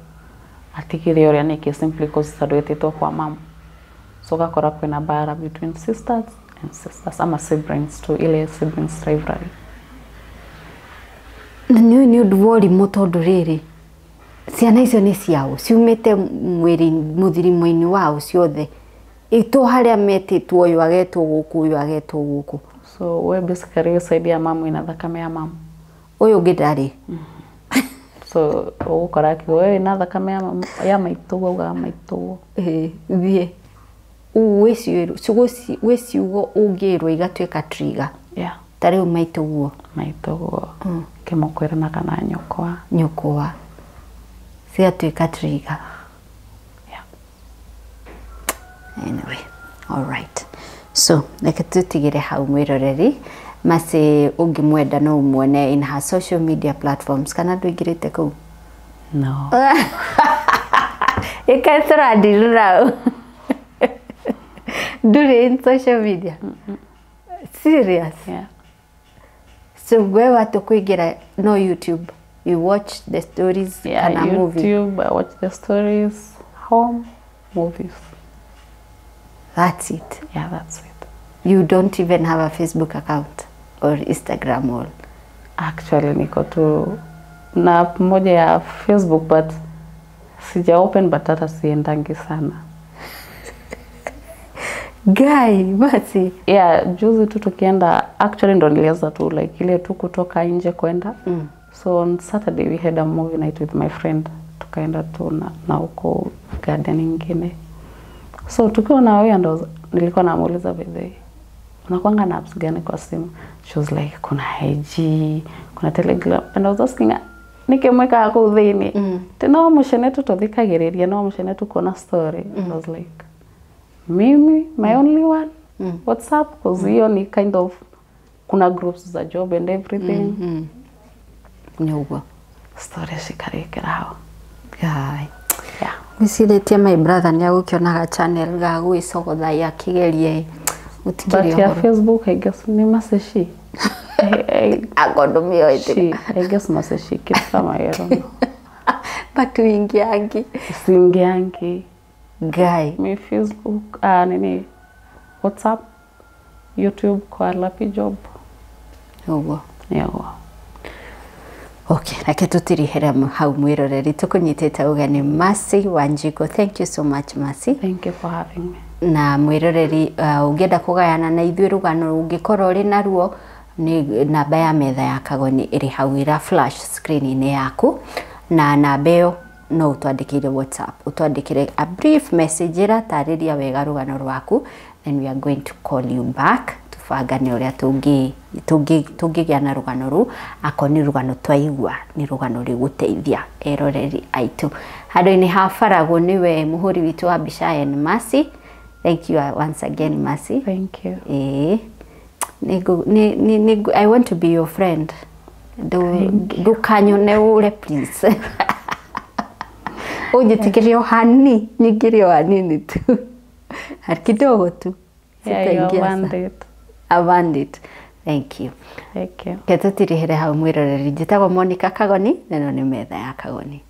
atigire ũrĩa nĩkĩ, simply cause tondũ etĩtwo kwa mam. So ũgakora kwĩna bara between sisters and sisters ama siblings tu, ile siblings rivalry. Na nĩ ũndũ wa ũrimũ, tondũ rĩrĩ ciana icio nĩ ciao, ciumĩte mwĩrĩ mũthirimo-inĩ wao ciothe, ĩtwo harĩa metĩtwo, ũyũ agetwo gũkũ, ũyũ agetwo gũkũ. So we basically wĩ side ya mamu, ĩna thakame ya mamu, ũyũ ũngĩ ndarĩ. So ũgũkora akiuga we wĩna thakame ya maitũguo, augaga maitũguo. Thiĩ gwĩ ciugo ũngĩrwo igatuĩka trigger. Ta rĩu maitũguo, maitũguo kĩmũkwĩranaga na nyũkwa, nyũkwa cigatuĩka trigger. Anyway, all right, so reke tũtigĩre hau mwĩroreri. Mercy ũngĩmwenda no ũmuone in her social media platforms, kana ndũingĩrĩte kũu? No. Ĩkae tũrandirũra ndũrĩ in social media? Serious? Yeah. So we watu kuingira no YouTube, you watch the stories? Yeah, kana movie? YouTube, I watch the stories, home, movies. That's it? Yeah, that's it. You don't even have a Facebook account or Instagram or? Actually niko tu na app moja ya Facebook, but sija open, but hata siendangi sana. Guy, Mercy. Yeah, juzi tu tukienda, actually ndo nilianza tu like ile tu kutoka nje kwenda. So on Saturday we had a movie night with my friend. Tukaenda tu na huko garden ingine. So tukiwa na wewe ndo nilikuwa namuuliza, by the way, unakuanga na apps gani kwa simu? She was like, kuna IG, kuna Telegram. And I was asking, nikimweka hapo thĩinĩ. Tena wa mũcene tũthikagĩrĩria, no mũcene tukuona story. I was like, mimi my only one, WhatsApp, cause hiyo ni kind of kuna groups za job and everything. Nĩ ũguo. Story cikarĩkĩra hau. Guy. Yeah. Gwĩcirĩtie my brother nĩ agũkĩonaga channel ga gwĩcogotha akĩgerie But ya Facebook, I guess ni maseshi. Akondomio. She, I guess maseshi kitu kama hiyo. But uingiangi? Siingiangi. Guy. Mi Facebook, nini, WhatsApp, YouTube kwa lapi job. Ũguo. Nĩguo. Okay, reke tũtirihere hau mwĩroreri, tũkũnyitĩte ũgeni Mercy Wanjiku. Thank you so much, Mercy. Thank you for having me. Na mwĩroreri, ũngĩenda kũgayana na ithuĩ rũgano ũngĩkorwo ũrĩ naruo, nĩ namba ya metha ya Kagoni ĩrĩ hau ĩra flash screen-inĩ yaku, na namba ĩyo no ũtwandĩkĩire WhatsApp, ũtwandĩkĩre a brief message ĩratarĩria wega rũgano rwaku, then we are going to call you back tũbangane ũrĩa tũngĩgĩa na rũgano rũu, akorwo nĩ rũgano twaigua nĩ rũgano rĩgũteithia eroreri aitũ. Handũ-inĩ ha Faragũ nĩwe mũhũri witũ wa mbica en Mercy. Thank you once again, Mercy. Thank you. I want to be your friend. Ndũkanyone ũre please. Ũnjĩtĩkĩrie o hani, nyingĩre o hanini tu. Kidogo tu. Yeah, you Sitaingia have earned it. I've earned it. Thank you. Thank you. Ke tũtirĩhĩre hau mwĩroreri. Njĩtagwo Monica Kagoni na ĩno nĩ metha ya Kagoni.